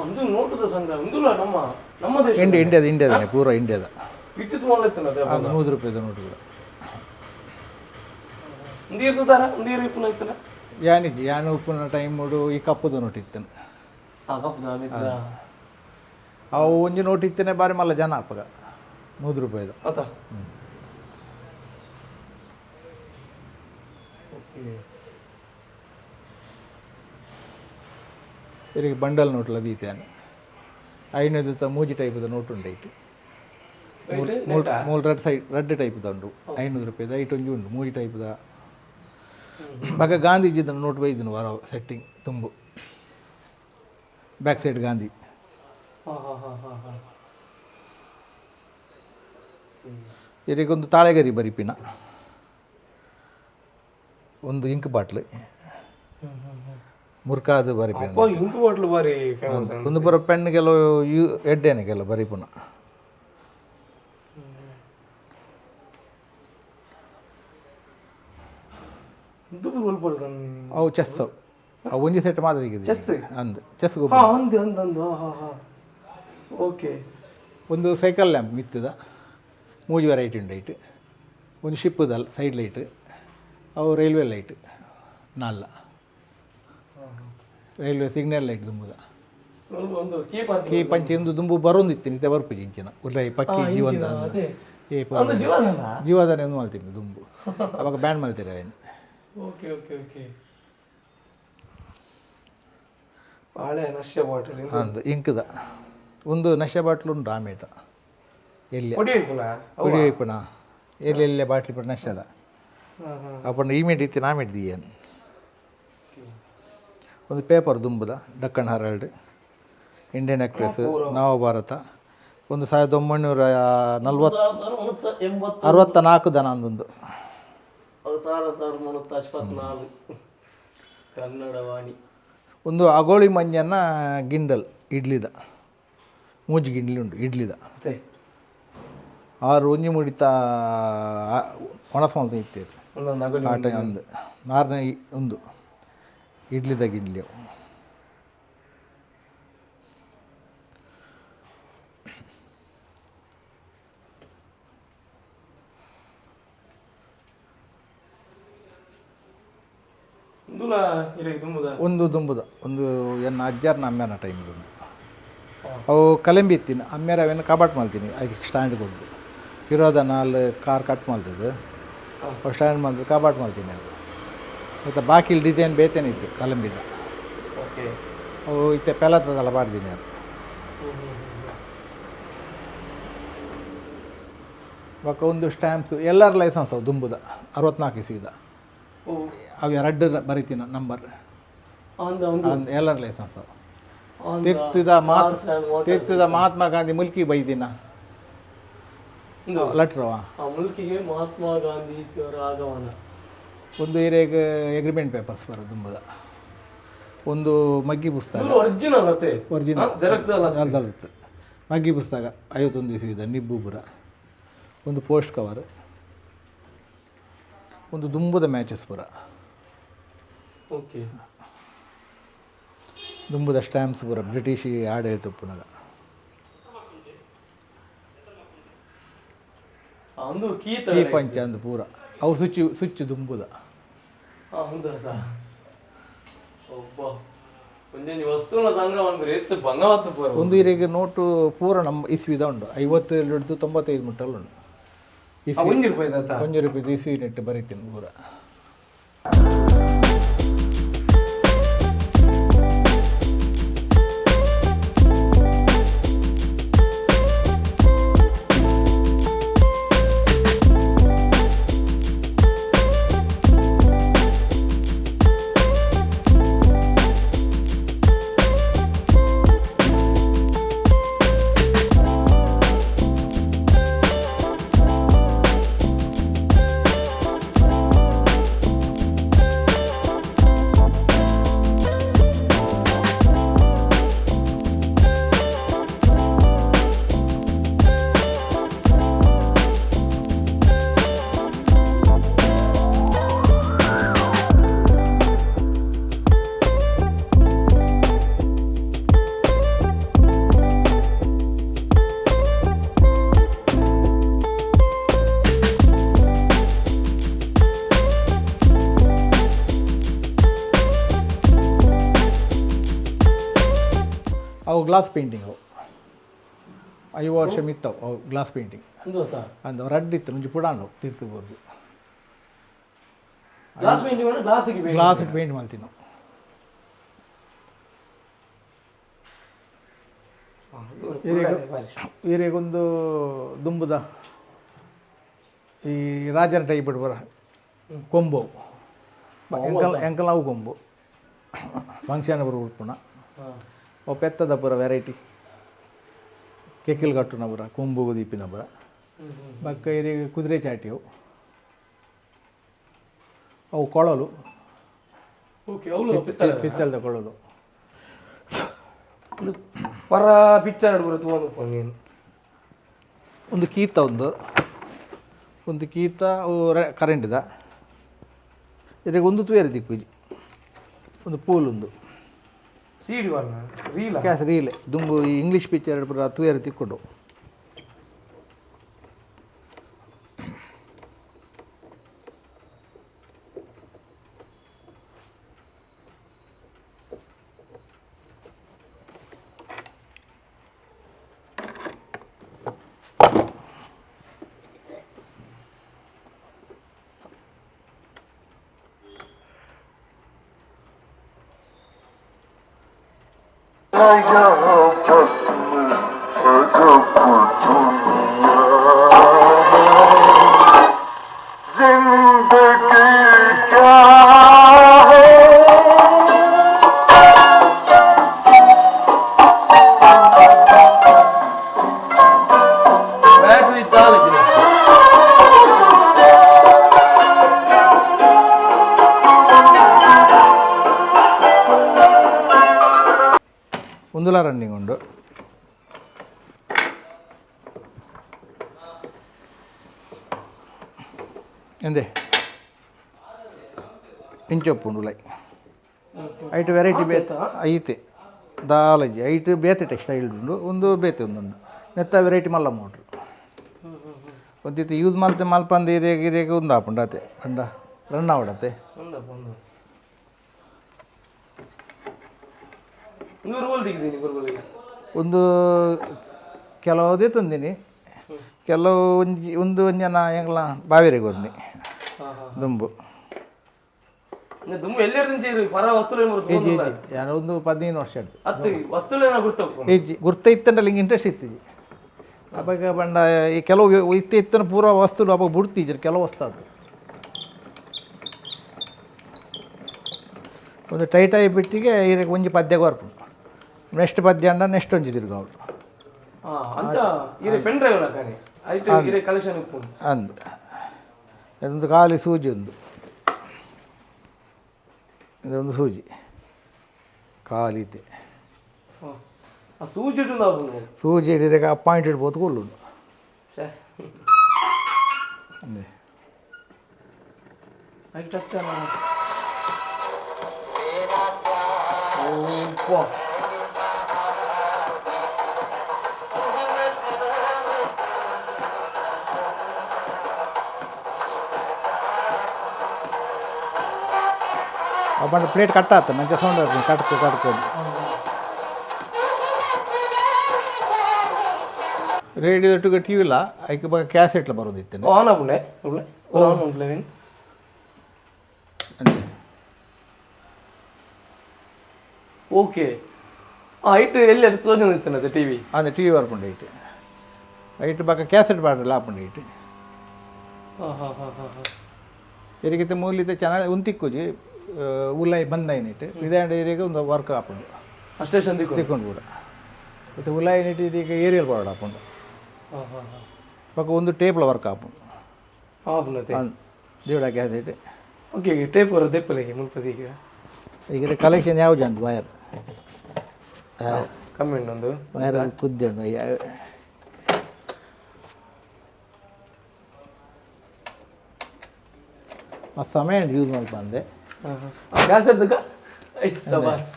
ಒಂದು ನೋಟದ ಸಂಘ ಒಂದುಲ್ಲ ನಮ್ಮ ನಮ್ಮ ದೇಶ. ಇಂಡಿಯಾದ ಇಂಡಿಯಾದನೆ ಪೂರ ಇಂಡಿಯಾದ. ವಿದ್ಯುತ್ ಮಾಡ್ಲತ್ತಿನ. ಅದು 100 ರೂಪಾಯಿದ ನೋಟು ಕೂಡ. ಒಂದು ದಾರ ಒಂದು ಇರು ಇಪ್ಪನ ಇತ್ತನ. ಯಾನಿಜಿ ಯಾನು ಉಪ್ಪುನ ಟೈಮ್ ಈ ಕಪ್ಪುದ ನೋಟ್ ಇತ್ತನು. ಕಪ್ಪುದ ಮಿತ್ತ. ಅವು ಒಂಜಿ ನೋಟ್ ಇತ್ತನೆ ಬಾರಿ ಮಲ್ಲ ಜನ ಅಪ್ಪಗ 100 ರೂಪಾಯಿದ. ಅತ ಓಕೆ. ಇರಿಗೆ ಬಂಡಲ್ ನೋಟ್ಲ ದೀತ್ಯಾನ ಐನೂರು ಮೂಜಿ ಟೈಪದ ನೋಟ್ ಉಂಡು ಐಟ್. ಮೂಲ್ ಮೂಲ್ ರೆಡ್ ಸೈಡ್ ರೆಡ್ ಟೈಪ್ದ ಉಂಡು 500 ರೂಪಾಯಿದ. ಐಟ್ ಒಂಜಿ ಉಂಡು ಮೂಜಿ ಟೈಪ್ದ. ಬೊಕ ಗಾಂಧೀಜಿದ ನೋಟ್ ಬೈದಿನ ವಾರ ಸೆಟ್ಟಿಂಗ್ ತುಂಬು ಬ್ಯಾಕ್ ಸೈಡ್ ಗಾಂಧಿ. ಹಾ ಹಾ ಹಾ ಹಾ ಹಾ. ಇರಿಗೊಂದು ತಾಳೆಗರಿ ಬರಿಪಿನ, ಒಂದು ಇಂಕ್ ಬಾಟ್ಲ್ ಮುರ್ಕಾದ ಬರಿಪಿನ. ಅಪ್ಪ, ಇಂಕ್ ಬಾಟ್ಲು ಬಾರಿ ಫೇಮಸ್. ಒಂದು ಪೂರ ಪೆನ್ ಕೆಲವು you ಎಡ್ಡೇನೆ ಕೆಲವು ಬರಿಪುನ. ಇದು ಒಲ್ಪ. ಅವು ಚೆಸ್, ಅವು ಒಂಜಿ ಸೆಟ್ ಮಾತ್ರ. ಚೆಸ್? ಅಂದ್ ಚೆಸ್. ಹಾ, ಅಂದು ಅಂದು ಅಂದು, ಹಾ ಹಾ ಹಾ, ಓಕೆ. ಒಂದು ಸೈಕಲ್ ಲ್ಯಾಂಪ್ ಮಿತ್ತದ, ಮೂಜಿ ವೆರೈಟಿ ಉಂಡು ಐಟ್. ಒಂದು ಶಿಪ್ಪುದ ಸೈಡ್ ಲೈಟ್, ಅವು ರೈಲ್ವೆ ಲೈಟ್ ನಾಲ್ಲ, railway signal light ದುಂಬುದ. ಒಂದು ಕೇಪ್. ಕೇ ಪಂಚೆ ಇಂದು ದುಂಬು ಬರೋಂದಿತ್ತು, ಇತ್ತೆ ಬರ್ಪುಜಿ ಇಂಚಿನ ಉಲ್ಲೈ ಪಕ್ಕಿ ಜೀವಂತ. ಅದೇ. ಏ. ಒಂದು ಜೀವನ. ಜೀವದಾನೆ ಒಂದು ಮಲ್ತೀನಿ ದುಂಬು, ಅವಾಗ ಬ್ಯಾನ್ ಮಲ್ತೀರ ಅವೇನು. ಓಕೆ ಓಕೆ ಓಕೆ, ಬಾಳೆ ನಶ್ಯ ಬಾಟಲ್. ಅಂದು ಇಂಕ್ದ ಒಂದು ನಶೆ ಬಾಟ್ಲು ಉಂಟು ಆಮೇತ ಎಲ್ಲಿ. ಕೊಡಿ ಪುನಃ. ಕುಡಿ ಇಪ್ಪಣ ಎಲ್ಲಿ ಎಲ್ಲ ಬಾಟ್ಲಿ ಪಡ ನಶದ. ಹಾ ಹಾ. ಅಪ್ಪಂಡ ಈ ಇತ್ತಿ ನಾಮೇಟ್ ದಿಯನ್. ಒಂದು ಪೇಪರ್ ದುಂಬುದ, Deccan Herald, Indian express, Navabharat, ಒಂದು 1940 1980. 64 ದನ ಅಂದೊಂದು. 1964 ಕನ್ನಡ ವಾಣಿ. ಒಂದು ಅಗೋಳಿ ಮಂಜನ ಗಿಂಡಲ್ ಇಡ್ಲಿದ, ಮೂಜಿ ಗಿಂಡ್ಲಿ ಉಂಟು ಇಡ್ಲಿದ. ಅದೇ. ಆರು ಒಂಜಿ ಮುಡಿತ ಒಣಸ್ ಮಲ್ತ ಇತ್ತೇರು. ಒಂದೊಂದು ಅಗಲಿ. ಆಟ ಒಂದು ಆರನೇ ಒಂದು ಇಡ್ಲಿದ ಗಿಂಡ್ಲಿ ಅವು. ಇಂದುಲ ಇರೆ ದುಂಬುದ. ಒಂದು ದುಂಬುದ ಒಂದು ಎನ್ನ ಅಜ್ಜಾರ್ನ ಅಮ್ಮೆನ ಟೈಮ್ದೊಂದು. ಅವು ಕಲೆಂಬಿ ಇತ್ತೀನಿ ಅಮ್ಮೇರ ಅವೇನು ಕಬಾಟ್ ಮಲ್ತೀನಿ ಅದಕ್ಕೆ ಸ್ಟ್ಯಾಂಡ್ ಕೊಡ್ದು ಪಿರೋದ ನಾಲ್ ಕಾರ್ ಕಟ್ ಮಲ್ತದ್ದು. ಅವು ಸ್ಟ್ಯಾಂಡ್ ಮಲ್ತು ಕಬಾಟ್ ಮಲ್ತೀನಿ ಅದು. ಮತ್ತು ಬಾಕಿ ಡಿಸೈನ್ ಬೇತೇನೆ ಇತ್ತು ಕಲಂಬಿದ. ಓಕೆ. ಅವು ಇತ್ತೆ ಪೆಲತ್ತದಲ್ಲ ಪಾಡ್ದೀನಿ ಅದು. ಬೊಕ ಒಂದು ಸ್ಟ್ಯಾಂಪ್ಸ್, ಎಲ್ಲರ ಲೈಸೆನ್ಸ್ ಅವು ದುಂಬುದ, 64 ಇಸ್ವಿದ. ಓ. ಅವು ರಡ್ಡು ಬರಿತೀನಿ ನಂಬರ್. ಅಂದ ಒಂದು. ಎಲ್ಲರ ಲೈಸೆನ್ಸ್ ಅವು. ಅಂದ. ತೀರ್ಥದ ಮಹಾತ್ Cars and motors. ತೀರ್ಥದ Mahatma Gandhi Mulki ಬೈದಿನ. ಇಂದು. ಲೆಟ್ರವಾ. ಆ ಮುಲ್ಕಿಗೆ ಮಹಾತ್ಮ ಗಾಂಧೀಜಿಯವರ ಆಗಮನ. ಒಂದು ಏರಿಯಾಗ ಎಗ್ರಿಮೆಂಟ್ ಪೇಪರ್ಸ್ ಬರೋ ದುಂಬುದ. ಒಂದು ಮಗ್ಗಿ ಪುಸ್ತಕ. ಒರಿಜಿನಲ್ ಅತ್ತೆ? ಒರಿಜಿನಲ್. ಜೆರಾಕ್ಸ್ ಅಲ್ಲ? ಅಲ್ದಲ್ತು ಮಗ್ಗಿ ಪುಸ್ತಕ 51 ಇಸ್ವಿದ ನಿಬ್ಬು ಪುರ. ಒಂದು ಪೋಸ್ಟ್ ಕವರ್, ಒಂದು ದುಂಬುದ ಮ್ಯಾಚಸ್ ಪುರ. ಓಕೆ. ದುಂಬುದ ಸ್ಟ್ಯಾಂಪ್ಸ್ ಪುರ, ಬ್ರಿಟಿಷ್ ಆಡಳಿತ ಉಪ್ಪುನಗ. ಒಂದು ಕೀತ. ಈ ಪಂಚ ಅಂದು ಪೂರ ಅವು ಸ್ವಿಚ್ ಸ್ವಿಚ್ ದುಂಬುದ. ಹೌದಾ? ಒಬ್ಬ ಒಂಜೊಂಜಿ ವಸ್ತುನ ಸಂಗ್ರಹ ಅಂದ್ರೆ ಎತ್ತು ಬಂಗವತ್ತು ಪೂರ. ಒಂದು ಇರೆಗೆ ನೋಟು ಪೂರ ನಮ್ಮ ಇಸ್ವಿದ ಉಂಟು, 57 ಹಿಡಿದು 95 ಮುಟ್ಟಲ್ಲ ಉಂಟು ಇಸ್ವಿ. 1 ರೂಪಾಯಿ ಆತ? 1 ರೂಪಾಯಿ ಇಸ್ವಿ ನೆಟ್ಟು ಬರೀತೀನಿ ಪೂರ. ಅವು ಗ್ಲಾಸ್ ಪೇಂಟಿಂಗ್, ಅವು 50 ವರ್ಷ ಮಿತ್ತವು ಅವು ಗ್ಲಾಸ್ ಪೇಂಟಿಂಗ್. ಒಂದು ಆತ? ಅಂದ ರಡ್ಡ್ ಇತ್ತು, ಒಂಜಿ ಪುಡಾಂಡು ತೀರ್ತು ಬೋರ್ದು. Glass painting, glass? Glass paint ಮಾಡ್ತೀವಿ ನಾವು. ಈರೆಗೊಂದು ದುಂಬುದ ಈ ರಾಜನ ಟೈಪ್ ಬರ ಕೊಂಬು, ಎಂಕಲ್ ಎಂಕಲಾವು ಕೊಂಬು, ಫಂಕ್ಷನ್ ಬರ ಉಡ್ಪುಣ. ಅವು ಪೆತ್ತದ ಪೂರ ವೆರೈಟಿ, ಕೆಕ್ಕಿಲ್ ಕಟ್ಟುನ ಪೂರ, ಕೊಂಬು ದೀಪಿನ ಪೂರ. ಬಕ್ಕ ಇರೆಗ್ ಕುದುರೆ ಚಾಟಿ ಅವು, ಅವು ಕೊಳಲು. ಓಕೆ, ಅವಳು ಪಿತ್ತಳೆ. ಪಿತ್ತಲ್ದ ಕೊಳಲು. ಪರ ಪಿಕ್ಚರ್ ಬರುತ್ತೆ ಒಂದು ನೀನು. ಒಂದು ಕೀತ, ಒಂದು ಒಂದು ಕೀತ, ಅವು ಕರೆಂಟ್ದ. ಇದಕ್ಕೆ ಒಂದು ತುವೇರಿ ದಿಕ್ಕುಜಿ, ಒಂದು ಪೂಲ್ ಒಂದು. ಸಿಡಿ ವರ್ಣ ರೀಲ? ಕ್ಯಾಸ್ ರೀಲೆ ದುಂಬು ಈ ಇಂಗ್ಲೀಷ್ ಪಿಕ್ಚರ್ ಪೂರ ತುವೇರಿ ತಿಕ್ಕೊಂಡು. जिंदगी क्या है? ಬ್ಯಾಟ್ರಿ ಇದ್ದಾಲಜಿನ. ಒಂದುಲ ರನ್ನಿಂಗ್ ಉಂಡು. ಎಂದೆ ಇಂಚೊಪ್ಪುಂಡು ಲೈ ಐಟ್ ವೆರೈಟಿ ಬೇತೆ ಐತೆ ದಾಲಜಿ. ಐಟ್ ಬೇತೆ ಟೆಕ್ಸ್ಟೈಲ್ ಉಂಡು, ಒಂದು ಬೇತೆ ಒಂದುಂಡು. ನೆತ್ತ ವೆರೈಟಿ ಮಲ್ಲ ಮೋಟ್ರು ಒಂದಿತ್ತು ಯೂಸ್ ಮಲ್ತೆ ಮಲ್ಪಂದು ಹಿರಿಯ ಹಿರಿಯಗೆ ಒಂದು ಆಪುಂಡು ಅತೆ ಪಂಡ ರನ್ ಆವಡತೆ. ಒಂದಪ್ಪ ಒಂದು 100 ರೋಲ್ ತೆಗಿದ್ದೀನಿ ಬರ್ಬೋದಿಲ್ಲ. ಒಂದು ಕೆಲವುದೇ ತಂದಿನಿ, ಕೆಲವು ಒಂಜಿ ಒಂದು ಒಂಜನ ಎಂಗ್ಲ ಬಾವೇರಿಗೆ ಕೊರ್ನಿ. ಹಾಂ ಹಾಂ ದುಂಬು. ದುಮ್ಮು ಎಲ್ಲೆರ್ದಿಂಚ ಪರ ವಸ್ತುలు ಏನ್ ಬರುತ್ತೆ? ಏಜ್ ಏಜ್ ಯಾರು ಒಂದು 15 ವರ್ಷ ಆಯ್ತು. ಅತ್ತು ವಸ್ತುಲೇನ ಗುರ್ತಪ್ಪ. ಏಜ್ ಗುರ್ತ ಇತ್ತಂಡಲ್ಲ, ಹಿಂಗೆ ಇಂಟ್ರೆಸ್ಟ್ ಇತ್ತಿಜಿ ಅವಾಗ. ಬಂಡ ಈ ಕೆಲವು ಇತ್ತು ಇತ್ತನ ಪೂರ ವಸ್ತುಲು ಅವಾಗ ಬುಡ್ತಿದ್ರು ಕೆಲವು ವಸ್ತು. ಅದು ಒಂದು ಟೈಟ್ ಆಗಿ ಬಿಟ್ಟಿಗೆ ಇರಕ್ಕೆ ಒಂಜಿ ಪದ್ಯ ಕೊರ್ಪುಂಡು, ನೆಕ್ಸ್ಟ್ ಪದ್ಯ ಅಂಡ ನೆಕ್ಸ್ಟ್ ಒಂಜಿ ತಿರ್ಗ ಅವಳು. ಹಾಂ, ಅಂಚ ಇರೆ ಪೆನ್ ಡ್ರೈವ್ ಲಕ್ಕನೆ ಐಟ್ ಇರೆ ಕಲೆಕ್ಷನ್ ಇಪ್ಪು. ಅಂದು ಇದೊಂದು ಖಾಲಿ ಸೂಜಿ, ಒಂದು ಇದೊಂದು ಸೂಜಿ. ಖಾಲಿತೆ. ಆ ಸೂಜಿ ಆಪುಂಡು. ಸೂಜಿ ಹಿಡಿದಾಗ ಪಾಯಿಂಟ್ ಇಡ್ಬೋದು ಕೊಲ್ಲುಂಡು. ಛೇ. ಅಂದೆ. ಐಕ್ ಟಚ್ ಅಲ್ಲ. ಓಪ್ಪ. ಅಪ್ಪಂಡ ಪ್ಲೇಟ್ ಕಟ್ ಆತ ಮಂಚ ಸೌಂಡ್ ಆಗ್ತದೆ ಕಟ್ಕು ಕಟ್ಕು. ರೇಡಿಯೋ ಟಿ ಇಲ್ಲ, ಐಕೆ ಬ ಕ್ಯಾಸೆಟ್ಲ ಬರೋದಿತ್ತು. ಆನ್ ಆಪುಂಡೆ ಉಳ್ಳೆ ಆನ್ ಉಂಡ್ಲೆ. ಅಂದೆ. ಓಕೆ, ಆ ಐಟ್ ಎಲ್ಲಿ ತೋಜೊಂದು ಇತ್ತನತೆ ಟಿವಿ. ಅಂದೆ, ಟಿ ವಿ ಬರ್ಪುಂಡು ಐಟ್ ಐಟ್ ಬಕ್ಕ ಕ್ಯಾಸೆಟ್ ಪಾಡ್ರಲ್ಲ ಆಪುಂಡು ಐಟ್. ಹಾಂ ಹಾಂ ಹಾಂ ಹಾಂ ಹಾಂ. ಎರಿಗಿತ್ತೆ ಮೂಲಿತೆ ಚಾನಲ್ ಉಂತಿಕ್ಕುಜಿ ಉಲ್ಲೈ ಬಂದೈನಿಟ್ಟು ಇದಾಂಡ ಏರಿಯಾಗೆ ಒಂದು ವರ್ಕ್ ಆಪುಂಡು. ಅಷ್ಟೇ ಚಂದಿಕ್ಕು. ತಿಕ್ಕೊಂಡು ಕೂಡ ಮತ್ತು ಉಲಾಯಿ ನೆಟ್ ಇದೀಗ ಏರಿಯಲ್ ಬೋರ್ಡ್ ಆಪುಂಡು. ಹಾಂ ಹಾಂ ಹಾಂ. ಬೊಕ್ಕ ಒಂದು ಟೇಪ್ಲ ವರ್ಕ್ ಆಪುಂಡು. ಆಪುಂಡತೆ. ದೇವಡ cassette. Okay, tape ಬರೋ ದೆಪ್ಪಲೆಗೆ ಮುಲ್ಪದ ಈಗ. ಈಗ ಕಲೆಕ್ಷನ್ ಯಾವ ಜನ ವೈರ್. ಕಮ್ಮಿ ಉಂಟು ಒಂದು. ವೈರ್ ಕುದ್ದೆ ಉಂಡು. ಮಸ್ತ್ ಸಮಯ ಯೂಸ್ ಮಲ್ಪ ಅಂದೆ. ಕ್ಯಾಸೆಟ್ ದಕ್ಕ I ಸಬಾಸ್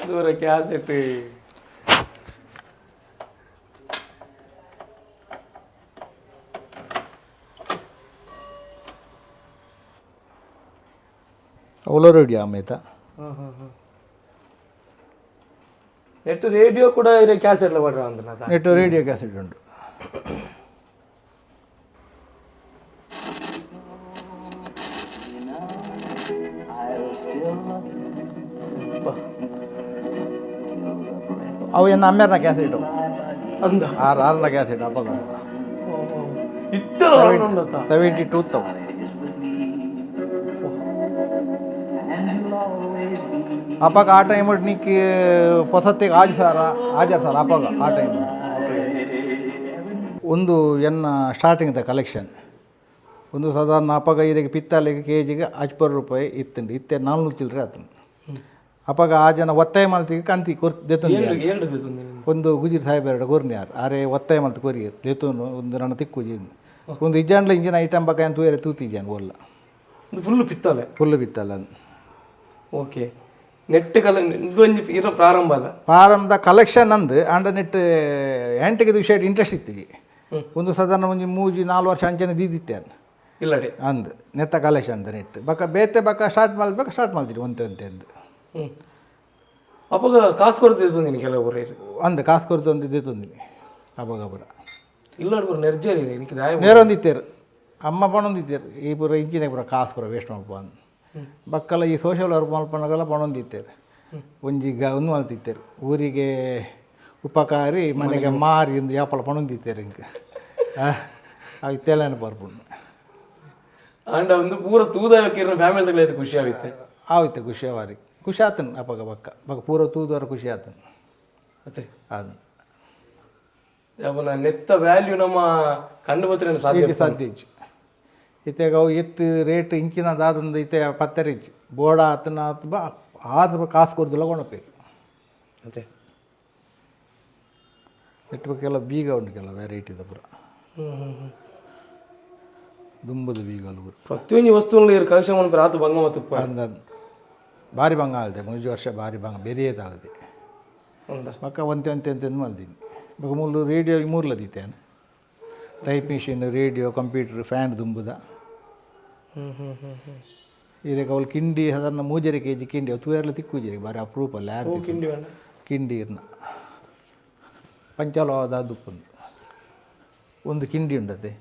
ದೂರ ಕ್ಯಾಸೆಟ್. ಅವಲೋ ರೇಡಿಯೋ ಆಮೇತ. ಹಾಂ ಹಾಂ ಹಾಂ, ನೆಟ್ ರೇಡಿಯೋ ಕೂಡ ಇರೋ ಕ್ಯಾಸೆಟ್ಲ ಪಡ್ರ ಅಂತ. Net radio cassette ಉಂಟು. ಅವು ಏನು ಅಮ್ಮೇರ್ನ ಕ್ಯಾಸೆಟ್. ಅಂದ. ಆರು ಆರ್ನ ಕ್ಯಾಸೆಟ್ ಅಪ್ಪಗ. ಇತ್ತರ ಉಂಡತ್ತ. 72 ತವ. ಅಪ್ಪಾಗ ಆ ಟೈಮ್ ನಿಕ್ಕಿ ಪೊಸತ್ತಿಗೆ ಆಜು ಸಾರ ಆಜಾರು ಸಾರ ಅಪ್ಪಾಗ ಆ ಟೈಮ್ ಒಂದು ಎನ್ನ starting the collection ಒಂದು ಸಾಧಾರಣ ಅಪ್ಪಾಗ ಇರಿಗೆ ಪಿತ್ತಾಲಿಗೆ ಕೆ ಜಿಗೆ ಅಜ್ಪರ್ ರೂಪಾಯಿ ಇತ್ತುಂಡು ಇತ್ತೆ 400 ಚಿಲ್ಲರೆ ಆತನು. ಅಪ್ಪಾಗ ಆ ಜನ ಒತ್ತಾಯ ಮಲ್ತಿಗೆ ಕಂತಿ ಕೊರ್ ದೆತ್ತೊಂದು. ಎರಡು ಎರಡು ದೆತ್ತೊಂದು. ಒಂದು ಗುಜಿರ್ ಸಾಹೇಬ್ ಕೊರ್ನಿ ಯಾರು ಆರೆ ಒತ್ತಾಯ ಮಲ್ತು ಕೊರಿ ದೆತ್ತೊಂದು ಒಂದು ನನ್ನ ತಿಕ್ಕುಜಿ ಒಂದು ಇಜ್ಜಾಂಡ್ಲ ಇಂಜಿನ ಐಟಮ್ ಬಕ್ಕ ತೂಯರೆ ತೂತಿಜಾನ್ ಒಲ್ಲ. ಒಂದು ಫುಲ್ ಪಿತ್ತಾಲೆ. ಫುಲ್ ಬಿತ್ತಲ್ಲ. ಓಕೆ, ನೆಟ್ ಕಲ ಒಂಜಿ ಇರೋ ಪ್ರಾರಂಭ ಅದ. ಪ್ರಾರಂಭದ ಕಲೆಕ್ಷನ್ ಅಂದು ಆಂಡ ನೆಟ್ ಆ್ಯಂಟಿಗೆ ವಿಷಯ ಇಂಟ್ರೆಸ್ಟ್ ಇತ್ತಿಗೆ ಒಂದು ಸಾಧಾರಣ ಒಂಜಿ ಮೂಜಿ ನಾಲ್ಕು ವರ್ಷ ಅಂಚನೆ ದೀದಿತ್ತೆ ಇಲ್ಲಡೆ. ಅಂದ್ ನೆತ್ತ ಕಲೆಕ್ಷನ್ ಅಂದ ನೆಟ್ ಬಕ್ಕ ಬೇತೆ ಬಕ್ಕ ಸ್ಟಾರ್ಟ್ ಮಾಡ್ಬೇಕು ಸ್ಟಾರ್ಟ್ ಮಾಡ್ತೀರಿ ಒಂತೆ ಒಂತೆ ಅಂದು. ಹ್ಞೂ, ಅಪ್ಪಗ ಕಾಸು ಕೊಡ್ತಿದ್ದು ನೀನು ಕೆಲವು ಅಂದ್ ಕಾಸು ಕೊಡ್ತು ಅಂತ ಇದ್ದಿತ್ತೊಂದಿನಿ ಅಬ್ಬಗ ಪೂರ. ಇಲ್ಲ ಪೂರ ನೆರ್ಜರಿ ನಿಕ್ಕೆ ದಾಯ. ನೇರೊಂದಿತ್ತೇರು ಅಮ್ಮ ಪಣೊಂದಿತ್ತೇರು ಈ ಪೂರ ಇಂಚಿನ ಪೂರ ಕಾಸು ಪೂರ ವೇಸ್ಟ್ ಮಲ್ಪ ಅಂದ್ ಬಕ್ಕಲ ಈ ಸೋಷಿಯಲ್ ವರ್ಕ್ ಮಲ್ಪನಗಲ ಪಣೊಂದಿತ್ತೇರು ಒಂಜಿ ಗ ಒಂದು ಮಲ್ತಿತ್ತೇರು ಊರಿಗೆ ಉಪಕಾರಿ ಮನೆಗೆ ಮಾರಿ ಒಂದು ಯಾಪಲ ಪಣೊಂದಿತ್ತೇರು ಇಂಕ ಅವು ಇತ್ತೆಲ್ಲ ಬರ್ಪುಂಡು. ಆಂಡ ಒಂದು ಪೂರ ತೂದಾಯಕ್ಕೆ ಫ್ಯಾಮಿಲಿ ತಗಲೈತೆ ಖುಷಿ ಆಗುತ್ತೆ. ಆಯ್ತು, ಖುಷಿ ಅವಾರಿ ಖುಷಿ ಆತನು ಅಪ್ಪಗ ಬಕ್ಕ ಬಕ್ಕ ಪೂರ ತೂದವರ ಖುಷಿ ಆತನು. ಮತ್ತೆ ಅದು ಅವನ ನೆತ್ತ ವ್ಯಾಲ್ಯೂ ನಮ್ಮ ಕಂಡು ಬತ್ತಿನ ಸಾಧ್ಯ. ಇದು ಸಾಧ್ಯ ಇಜ್ಜಿ ಇತ್ತೆಗ ಅವು ಎತ್ತು ರೇಟ್ ಇಂಚಿನ ದಾದಂದು ಇತ್ತೆ ಪತ್ತೆರೆ ಇಜ್ಜಿ ಬೋಡ ಆತನ ಆತ ಬಾ ಆತ ಕಾಸು ಕೊಡ್ದಿಲ್ಲ ಕೊಣಪೇರು. ಮತ್ತೆ ನೆಟ್ಬೇಕೆಲ್ಲ ಬೀಗ ಉಂಟು ಕೆಲ ವೆರೈಟಿದ ಪೂರ. ಹ್ಞೂ ಹ್ಞೂ ಹ್ಞೂ. ದುಂಬದ ಬೀಗ ಅಲ್ಲ ಪೂರ. ಪ್ರತಿಯೊಂದು ವಸ್ತುಗಳು ಇರು ಕಲೆಕ್ಷನ್ ಮಾಡ್ತಾರೆ ಆತು ಬಂಗ ಮತ್ತು ಉಪ್ಪ. ಅಂದ ಭಾರಿ ಬಂಗ ಆಲ್ದೆ ಮುಂಜು ವರ್ಷ ಭಾರಿ ಬಂಗ ಬೇರೆ ತಾಗದೆ. ಅಂದ. ಬಕ್ಕ ಒಂತೆ ಒಂತೆ ಒಂತೆ ಮಲ್ದೀನಿ ಬೊಕ ಮೂಲು radio ಮೂರ್ಲದಿತ್ತೇನೆ type machine radio computer fan ದುಂಬುದ. ಹ್ಞೂ ಹ್ಞೂ ಹ್ಞೂ ಹ್ಞೂ. ಇದಕ್ಕೆ ಅವಳು ಕಿಂಡಿ ಸಾಧಾರಣ ಮೂಜರೆ ಕೆ ಜಿ ಕಿಂಡಿ ಅವು ತೂಯರ್ಲ ತಿಕ್ಕುಜಿರಿ ಬಾರಿ ಅಪರೂಪ ಅಲ್ಲ ಯಾರು ತಿಕ್ಕು. ಕಿಂಡಿ ಬೇಡ. ಕಿಂಡಿ ಇರ್ನ ಪಂಚಾಲವಾದ ದುಪ್ಪುಂದು ಒಂದು ಕಿಂಡಿ ಉಂಡತೆ.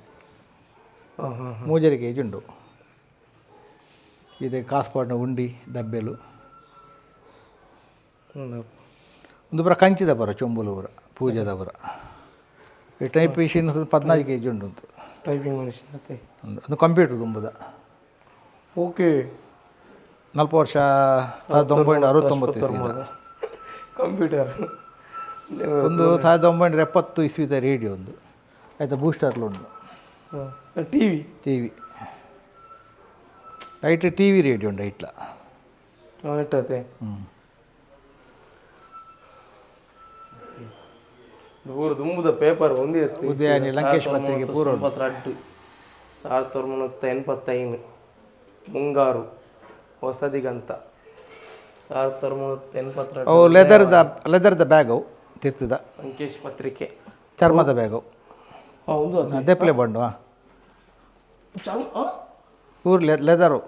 ಹಾಂ ಹಾಂ. ಮೂಜರೆ ಕೆ ಜಿ ಉಂಡು ಇದೆ ಕಾಸ್ಪಾಟ್ನ ಉಂಡಿ ಡಬ್ಬೆಲು. ಹ್ಞೂ. ಒಂದು ಪುರ ಕಂಚಿದ ಪುರ ಚೊಂಬುಲು ಪುರ ಪೂಜೆದ ಪುರ ಈ ಟೈಪ್ ಮಿಷಿನ್ 14 K G ಉಂಟು ಅಂತ. ಟೈಪಿಂಗ್ ಮಷಿನ್ ಮತ್ತೆ. ಒಂದು ಅದು ಕಂಪ್ಯೂಟರ್ ತುಂಬುದ. ಓಕೆ. 40 ವರ್ಷ 1969 ಇಸ್ವಿದ. ಕಂಪ್ಯೂಟರ್. ಒಂದು 1970 ಇಸ್ವಿದ ರೇಡಿಯೋ ಒಂದು ಆಯಿತಾ ಬೂಸ್ಟರ್ಲು ಉಂಟು. TV. TV ಐಟ್ T V radio ಉಂಟು ಐಟ್ಲ. ನೆಟ್ಟತೆ. ಹ್ಞೂ. ಊರು ದುಂಬುದ ಪೇಪರ್ ಒಂದೇ. ಉದಯಾನಿ, ಲಂಕೇಶ್ ಪತ್ರಿಕೆ ಪೂರ. 92, 1985, ಮುಂಗಾರು, ಹೊಸದಿಗಂತ, 1982. ಅವು ಲೆದರ್ದ ಲೆದರ್ದ ಬ್ಯಾಗ್ ಅವು ತಿರ್ತದ. ಲಂಕೇಶ್ ಪತ್ರಿಕೆ. ಚರ್ಮದ ಬ್ಯಾಗು. ಹೌದು ಅದು. ದೆಪ್ಲೆ ಬಂಡು ಪೂರ್ ಲೆದರು.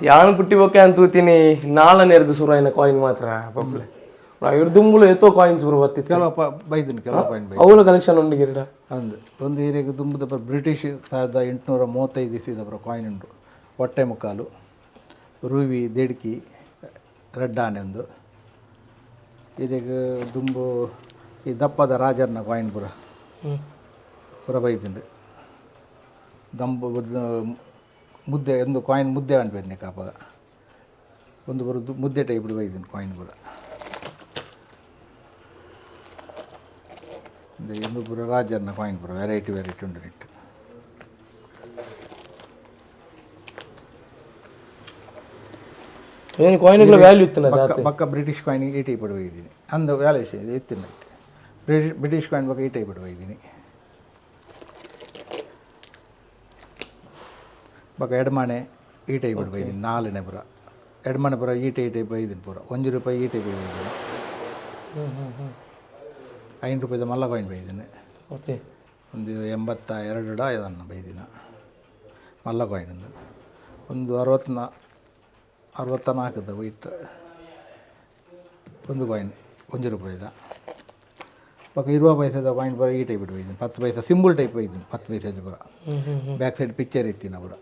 ಯಾನು ಪುಟ್ಟಿ ಬೊಕ್ಕೆ ಅಂತ ತೂತೀನಿ ನಾಲನೆರ್ದು ಸುರಾಯಿನ ಕಾಯಿನ್ ಮಾತ್ರ ಪಪ್ಲೆ ಇವ್ರು ದುಂಬುಲು ಏತೋ ಕಾಯಿನ್ಸ್ ಬರು ಬತ್ತಿತ್ತು. ಕೆಲವು ಬೈದಿನಿ, ಕೆಲವು ಪಾಯಿಂಟ್ ಬೈ. ಅವಲ ಕಲೆಕ್ಷನ್ ಉಂಡು ಗಿರಡ. ಅಂದು ಒಂದು ಏರಿಯಾಗೆ ದುಂಬುದ ಬ್ರಿಟಿಷ್ 1835 ಇಸ್ವಿದವರ ಕಾಯಿನ್ ಉಂಟು. ಹೊಟ್ಟೆ ಮುಕ್ಕಾಲು ರೂವಿ ದೇಡ್ಕಿ ರಡ್ಡಾನೆ ಒಂದು ಏರಿಯಾಗ ದುಂಬು ಈ ದಪ್ಪದ ರಾಜರ್ನ ಕಾಯಿನ್ ಪೂರ ಪೂರ ಬೈದಿಂಡು. ದಂಬು ಮುದ್ದೆ ಒಂದು ಕಾಯಿನ್ ಮುದ್ದೆ ಅನ್ಬೇನೆ ಕಾಪದ ಒಂದು ಬರೋದು ಮುದ್ದೆ ಟೈಪ್ ಬೈದಿನಿ ಕಾಯಿನ್ ಪೂರ. ಒಂದು ಪೂರ ರಾಜರ್ನ ಕಾಯಿನ್ ಪೂರ ವೆರೈಟಿ ವೆರೈಟಿ ಉಂಟು ನೆಟ್ಟು. ಏನು ಕಾಯಿನ್ಗಳ ವ್ಯಾಲ್ಯೂ ಇತ್ತು. ಬಕ್ಕ ಬಕ್ಕ ಬ್ರಿಟಿಷ್ ಕಾಯಿನ್ ಈ ಟೈಪ್ ಇದ್ದೀನಿ ಅಂದ ವ್ಯಾಲ್ಯೂಷನ್ ಇದೆ ಇತ್ತು. British British coin ಬಕ್ಕ ಈ ಟೈಪ್ ಇದ್ದೀನಿ. ಬಕ್ಕ ಎಡ್ಮಾಣೆ ಈ ಟೈಪ್ ಇದ್ದೀನಿ, ನಾಲ್ನೇ ಪುರ ಎಡ್ಮಾಣೆ ಪುರ ಈ ಟೈ ಟೈಪ್ ಐದಿನ ಪೂರ. 1 ರೂಪಾಯಿ ಈ ಟೈಪ್ ಇದ್ದೀನಿ, 5 ರೂಪಾಯಿದ ಮಲ್ಲ ಕಾಯಿನ್ ಬೈದಿನಿ. ಓಕೆ. ಒಂದು 82 ಇದನ್ನು ಬೈದಿನ ಮಲ್ಲ ಕಾಯಿನ್. ಒಂದು ಒಂದು 64ದ ವೈಟ್ ಒಂದು ಕಾಯಿನ್ 1 ರೂಪಾಯಿದ. ಪಕ್ಕ ಇರುವ ಪೈಸದ ಕಾಯಿನ್ ಪೂರ ಈ ಟೈಪ್ ಬೈದಿನಿ. 10 ಪೈಸಾ ಸಿಂಬಲ್ ಟೈಪ್ ಬೈದಿನಿ. 10 ಪೈಸದ ಪೂರ back side picture ಇತ್ತಿನ ಪೂರ,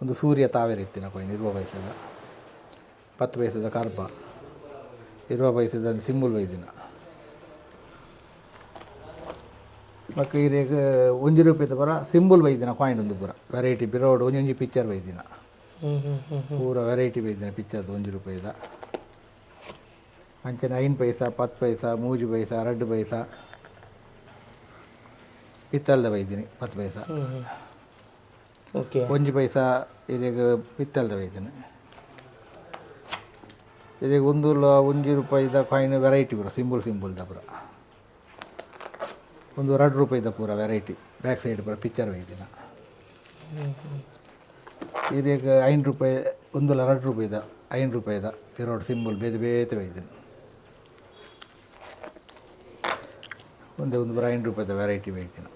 ಒಂದು ಸೂರ್ಯ ತಾವೇರ ಇತ್ತಿನ ಕಾಯಿನ್ ಇರುವ ಪೈಸದ. 10 ಪೈಸದ ಕರ್ಬ ಇರುವ ಪೈಸದ ಸಿಂಬಲ್ ಬೈದಿನ. ಬೊಕ್ಕ ಇರೆಗ್ 1 ರೂಪಾಯಿದ ಪೂರ ಸಿಂಬಲ್ ಬೈದಿನ ಕಾಯಿನ್ ಒಂದು ಪೂರ ವೆರೈಟಿ ಬಿರೋಡ್ ಒಂಜೊಂಜಿ ಪಿಕ್ಚರ್ ಬೈದಿನ. ಹ್ಞೂ ಹ್ಞೂ ಹ್ಞೂ. ಪೂರ ವೆರೈಟಿ ಬೈದಿನ ಪಿಕ್ಚರ್ದು 1 ರೂಪಾಯಿದ. ಅಂಚನೆ 5 ಪೈಸಾ, 10 ಪೈಸಾ, 3 ಪೈಸಾ, 2 ಪೈಸಾ ಪಿತ್ತಲ್ದ ಬೈದಿನಿ 10 ಪೈಸಾ. ಓಕೆ. 1 ಪೈಸಾ ಇರೆಗ್ ಪಿತ್ತಲ್ದ ಬೈದಿನಿ. ಇರೆಗ್ ಒಂದು 1 ರೂಪಾಯಿದ ಕಾಯಿನ್ ವೆರೈಟಿ ಪೂರ ಸಿಂಬಲ್ ಸಿಂಬಲ್ದ ಪೂರ. ಒಂದು 2 ರೂಪಾಯಿದ ಪೂರ variety back side ಪೂರ ಪಿಕ್ಚರ್ ಬೈದಿನ. ಇರೆಗ್ 5 ರೂಪಾಯಿ ಒಂದುಲ 2 ರೂಪಾಯಿದ 5 ರೂಪಾಯಿದ ಪಿರೋಡ್ ಸಿಂಬಲ್ ಬೇತೆ ಬೇತೆ ಬೈದಿನ. ಒಂದೇ ಒಂದು ಬರ 5 ರೂಪಾಯಿದ ವೆರೈಟಿ ಬೈದಿನ.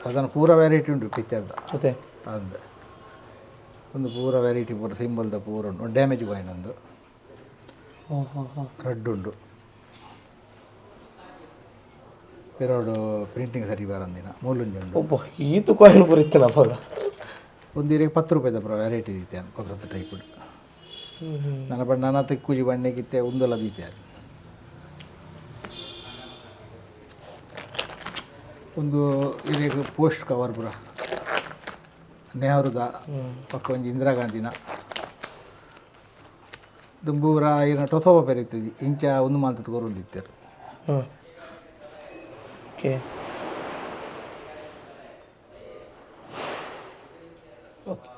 ಅದನ್ನು ಪೂರ ವೆರೈಟಿ ಉಂಟು ಪಿಕ್ಚರ್ದ. ಅದೇ. ಅಂದ್, ಒಂದು ಪೂರ ವೆರೈಟಿ, ಪೂರ ಸಿಂಬಲ್ದ ಪೂರ ಉಂಟು. ಡ್ಯಾಮೇಜ್ ಕಾಯಿನ್ ಒಂದು. ಹಾಂ ಹಾಂ ಹಾಂ ರಡ್ಡ್ ಉಂಡು. ಪಿರೋಡು ಪ್ರಿಂಟಿಂಗ್ ಸರಿ ಬರಂದಿನ ಮೂಲೊಂಜಿ ಉಂಡು. ಒಬ್ಬ ಈತು ಕಾಯಿನ್ ಪೂರ ಇತ್ತಿನ ಅವಾಗ. ಒಂದು ಇರೆಗ್ 10 ರೂಪಾಯಿದ ಪೂರ ವೆರೈಟಿ ದೀತೆ ಹೊಸತು ಟೈಪ್. ನನ್ನ ಬಣ್ಣ ನನ್ನ ತಿಕ್ಕುಜಿ ಬಣ್ಣಕ್ಕಿತ್ತೆ ಉಂದೆಲ್ಲ ದೀತೆ. ಒಂದು ಇರೆಗ್ ಪೋಸ್ಟ್ ಕವರ್ ಪೂರ ನೆಹರುದ, ಪಕ್ಕ ಒಂಜಿ ಇಂದಿರಾ ಗಾಂಧಿನ. ದುಂಬೂರ ಈರ್ನ ಟೊಸೋಬ ಪೆರಿತಿಜಿ ಇಂಚ ಒಂದು ಮಾಲ್ತದ ಕೊರೊಂದಿತ್ತೆರ್. ಹಾಂ, ಓಕೆ ಓಕೆ.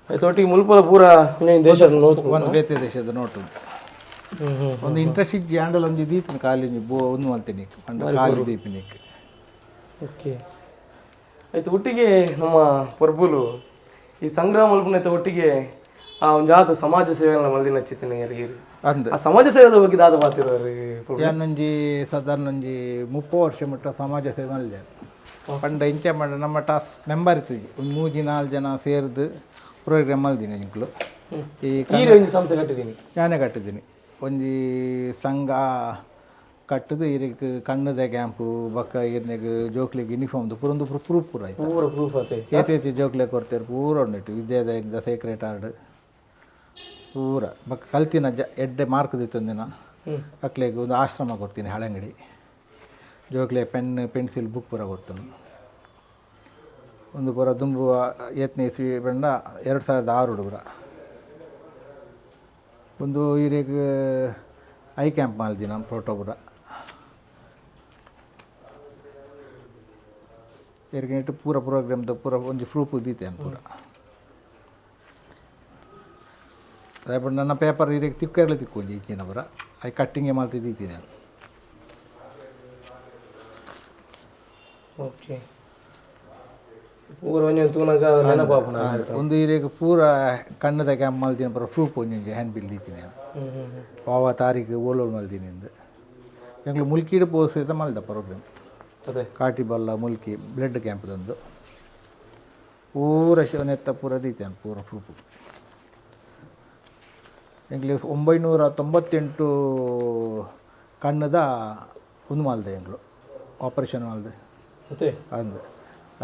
ಆಯ್ತು, ಒಟ್ಟಿಗೆ ಮುಲ್ಪಲ ಪೂರ ಒಂಜೊಂಜಿ ದೇಶದ ನೋಟ್. ಒಂದು ಬೇತೆ ದೇಶದ ನೋಟು. ಹ್ಞೂ ಹ್ಞೂ ಒಂದು ಇಂಟ್ರೆಸ್ಟ್ ಇಜ್ಜಿ ಆಂಡಲ ಒಂಜಿ ದೀತಿನ ಖಾಲಿ ಒಂಜಿ ಬೋ ಒಂದು ಮಲ್ತಿನಿಕ್ ಪಂಡ ಖಾಲಿ ದೀಪಿನಿಕ್. ಓಕೆ, ಆಯ್ತು. ಒಟ್ಟಿಗೆ ನಮ್ಮ ಪರ್ಬುಲು ಈ ಸಂಗ್ರಹ ಮಲ್ಪುನೈತ ಒಟ್ಟಿಗೆ ಆ ಒಂಜಾತ ಸಮಾಜ ಸೇವೆಗಳನ್ನ ಮಲ್ದಿನ ಚಿತ್ತನೆ ಯಾರಿಗೆ? ಅಂದ್. ಆ ಸಮಾಜ ಸೇವೆದ ಬಗ್ಗೆ ದಾದ ಪಾತಿರೋರು? ಯಾನೊಂಜಿ ಸಾಧಾರಣ ಒಂಜಿ 30 ವರ್ಷ ಮುಟ್ಟ ಸಮಾಜ ಸೇವೆ ಮಲ್ದೆ. ಪಂಡ ಇಂಚ ಪಂಡ ನಮ್ಮ ಟಾಸ್ ಮೆಂಬರ್ ಇತ್ತಿಜಿ, ಒಂದು ಮೂಜಿ ನಾಲ್ಕು ಜನ ಸೇರ್ದು ಪ್ರೋಗ್ರಾಮ್ ಮಲ್ದಿನಿ ಎಂಕ್ಲು ಈ. ಈ ಒಂಜಿ ಸಂಸ್ಥೆ ಕಟ್ಟಿದ್ದೀನಿ. ಯಾನೇ ಕಟ್ಟಿದ್ದೀನಿ. ಒಂಜಿ ಸಂಘ ಕಟ್ಟುದು ಇರೆಗ್ ಕಣ್ಣುದ ಕ್ಯಾಂಪು, ಬೊಕ್ಕ ಇರ್ನೆಗ್ ಜೋಕ್ಲೆಗ್ ಯೂನಿಫಾರ್ಮ್ ಪೂರ ಒಂದು ಪ್ರೂಫ್ ಪೂರ ಆಯ್ತು. ಪೂರ ಪ್ರೂಫ್ ಆತೆ. ಏತೇಚು ಜೋಕ್ಲೆ ಕೊರ್ತೆರ್ ಪೂರ ಉಂಡಿಟ್ಟು ವಿದ್ಯಾದಯಿಂದ ಸೇಕ್ರೆಟ್ ಆರ್ಡ್ ಪೂರ. ಬೊಕ್ಕ ಕಲ್ತಿನ ಜ ಎಡ್ಡೆ ಮಾರ್ಕ್ ದಿತ್ತೊಂದಿನ ಅಕ್ಲೆಗ್ ಒಂದು ಆಶ್ರಮ ಕೊರ್ತೀನಿ ಹಳೆಂಗಡಿ. ಜೋಕ್ಲೆ ಪೆನ್, ಪೆನ್ಸಿಲ್, ಬುಕ್ ಪೂರ ಕೊರ್ತುನು. ಒಂದು ಪೂರ ದುಂಬು ಏತ್ನೇ ಇಸ್ವಿ ಪಂಡ 2006 ಪೂರ. ಒಂದು ಇರೆಗ್ I camp ಮಲ್ದಿನ ಫೋಟೋ ಪೂರ. ಇರೆಗ್ ನೆಟ್ ಪೂರ ಪ್ರೋಗ್ರಾಮ್ದ ಪೂರ ಒಂಜಿ ಪ್ರೂಫ್ ದೀತೇನೆ ಪೂರ. ದಾಯೆ ಪಂಡ ನನ್ನ ಪೇಪರ್ ಇರೆಗ್ ತಿಕ್ಕೆರ್ಲ ತಿಕ್ಕು ಒಂಜಿ ಇಂಚಿನ ಪೂರ I ಕಟ್ಟಿಂಗೆ ಮಲ್ತ್ ದೀತೀನಿ ನಾನು. ಓಕೆ, ಪೂರ ಒಂಜಿ ತೂನಗ ನೆನಪಾಪುನ. ಒಂದು ಇರೆಗ್ ಪೂರ ಕಣ್ಣದ ಕ್ಯಾಂಪ್ ಮಲ್ದಿನ ಪೂರ ಪ್ರೂಫ್ ಒಂಜಿ ಒಂಜಿ ಹ್ಯಾಂಡ್ ಬಿಲ್ ದೀತೀನಿ ನಾನು. ಹ್ಞೂ ಹ್ಞೂ ಹ್ಞೂ ವಾವ ತಾರೀಕು ಓಲೋಲ್ ಮಲ್ದಿನಿ ಇಂದು. ಎಂಕ್ಲು ಮುಲ್ಕಿಡ್ ಪೋಸೈತ ಮಲ್ದ ಪ್ರೋಗ್ರಾಮ್. ಕಾಟಿಬಲ್ಲ ಮುಲ್ಕಿ ಬ್ಲಡ್ ಕ್ಯಾಂಪ್ದೊಂದು ಪೂರ ಶಿವನೆತ್ತ ಪೂರ ದೀತೇನೆ ಪೂರ ಪ್ರೂಫ್. ಎಂಕ್ಲೆ 998 ಕಣ್ಣದ ಒಂದು ಮಲ್ದೆ ಎಂಕ್ಲು ಆಪರೇಷನ್ ಮಲ್ದೆ. ಅಂದ್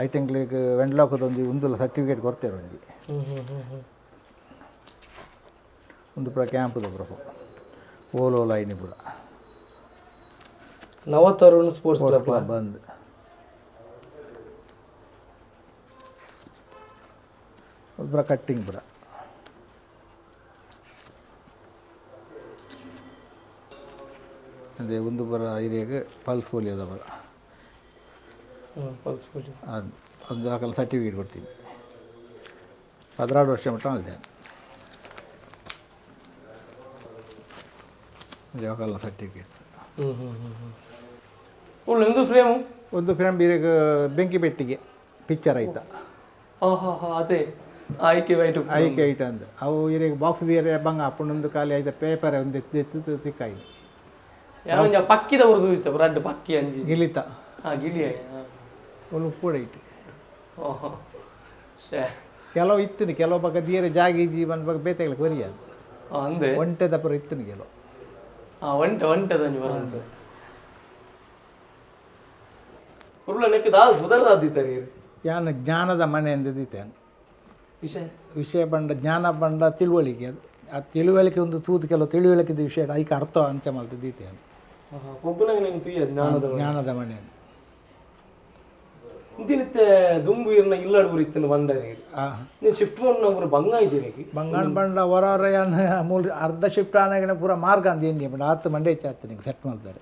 ಐಟ್ ಎಂಕ್ಲೆಗ್ ವೆನ್ಲಾಕದ ಒಂಜಿ ಉಂದುಲ ಸರ್ಟಿಫಿಕೇಟ್ ಕೊರ್ತೆರ್ ಒಂಜಿ. ಹ್ಞೂ ಹ್ಞೂ ಹ್ಞೂ ಹ್ಞೂ ಒಂದು ಪೂರ ಕ್ಯಾಂಪ್ದ ಪೂರ ಓಲ್ ಓಲ್ ಐನಿ ಪೂರ. ನವತರುಣ್ ಸ್ಪೋರ್ಟ್ಸ್ ಕ್ಲಬ್. ಕ್ಲಬ್ ಬಂದ್. ಪೂರ ಕಟ್ಟಿಂಗ್ ಪೂರ. ಅದೇ ಒಂದು ಪೂರ ಏರಿಯಾಗೆ ಪಲ್ಸ್ ಪೋಲಿಯೋದ ಪೂರ. ಹ್ಞೂ, ಪಲ್ಸ್ ಪೋಲಿಯೋ. ಅದು ಒಂದು ದಾಖಲೆ ಸರ್ಟಿಫಿಕೇಟ್ ಕೊಡ್ತೀನಿ. 16 ವರ್ಷ ಮಟ್ಟ ಅಲ್ದೆ ಯಾವಾಗಲ್ಲ ಸರ್ಟಿಫಿಕೇಟ್. ಹ್ಞೂ ಹ್ಞೂ ಹ್ಞೂ ಹ್ಞೂ ಒಳ್ಳೆ ಒಂದು ಫ್ರೇಮು. ಒಂದು ಫ್ರೇಮ್ ಬೀರೆಗ್ ಬೆಂಕಿ ಪೆಟ್ಟಿಗೆ ಪಿಕ್ಚರ್ ಆಯ್ತಾ. ಹಾಂ ಹಾಂ ಹಾಂ ಅದೇ ಆಯ್ಕೆ ವೈಟ್. ಆಯ್ಕೆ ಐಟ ಅಂದ್ ಅವು ಇರೆಗ್ ಬಾಕ್ಸ್ ದಿಯರೆ ಬಂಗ ಅಪ್ಪಣೊಂದು ಖಾಲಿ ಆಯ್ತ. ಪೇಪರ್ ಒಂದು ಎತ್ತು ಎತ್ತು ತಿಕ್ಕಾಯಿ. ಯಾವ ಒಂಜಿ ಆ ಪಕ್ಕಿದ ಬರುದು ಇತ್ತ ರಡ್ಡ್ ಪಕ್ಕಿ ಅಂಜಿ. ಗಿಲಿತ. ಹಾಂ, ಗಿಳಿ. ಒಂದು ಕೂಡ ಇಟ್ಟು. ಓಹ್ ಶೇ. ಕೆಲವು ಇತ್ತಿನ ಕೆಲವು ಪಕ್ಕ ದಿಯರೆ ಜಾಗಿ ಜೀವನ ಬಗ್ಗೆ ಬೇತೆಗಳ ಕೊರಿಯ. ಹಾಂ, ಅಂದೆ. ಒಂಟೆ ದಪ್ಪರ ಇತ್ತಿನ ಕೆಲವು. ಹಾಂ, ಒಂಟೆ ಒಂಟೆದ ಒಂಜಿ ಬರಂತೆ ಕುರುಳ ನೆಕ್ ದಾದ ಪುದರ್ದಾದಿತ್ತರಿ? ಯಾನ ಜ್ಞಾನದ ಮನೆ ಎಂದಿದ್ದೇನೆ. ವಿಷಯ? ವಿಷಯ ಬಂಡ ಜ್ಞಾನ ಬಂಡ ತಿಳುವಳಿಕೆ. ಅದು ಆ ತಿಳುವಳಿಕೆ ಒಂದು ತೂತು ಕೆಲವು ತಿಳುವಳಿಕೆದ ವಿಷಯ ಐಕೆ ಅರ್ಥ ಅಂಚ ಮಲ್ತಿದ್ದೀತೆ. ಒಬ್ಬನಾಗ ನಿಂಗೆ ತುಯ್ಯ ಜ್ಞಾನದ ಜ್ಞಾನದ ಮನೆ ಅಂದ್. ಇಂತಿನಿತ್ತೆ ದುಂಬು ಇರ್ನ ಇಲ್ಲಡ್ ಪೂರ ಇತ್ತಿನ ಬಂಡರಿ. ನೀನು ಶಿಫ್ಟ್ ಮಾಡಿ ಪೂರ ಬಂಗ ಇಜಿರಿಗೆ. ಬಂಗಾಣ ಬಂಡ ಹೊರ ಹೊರ ಯಾನ್ ಮೂಲ ಅರ್ಧ ಶಿಫ್ಟ್ ಆನಾಗನೆ ಪೂರ ಮಾರ್ಗ ಅಂದ ಏನು ಪಂಡ ಆತು ಮಂಡೆ ಹೆಚ್ಚಾತು ನಿಂಗೆ ಸೆಟ್ ಮಲ್ತಾರೆ.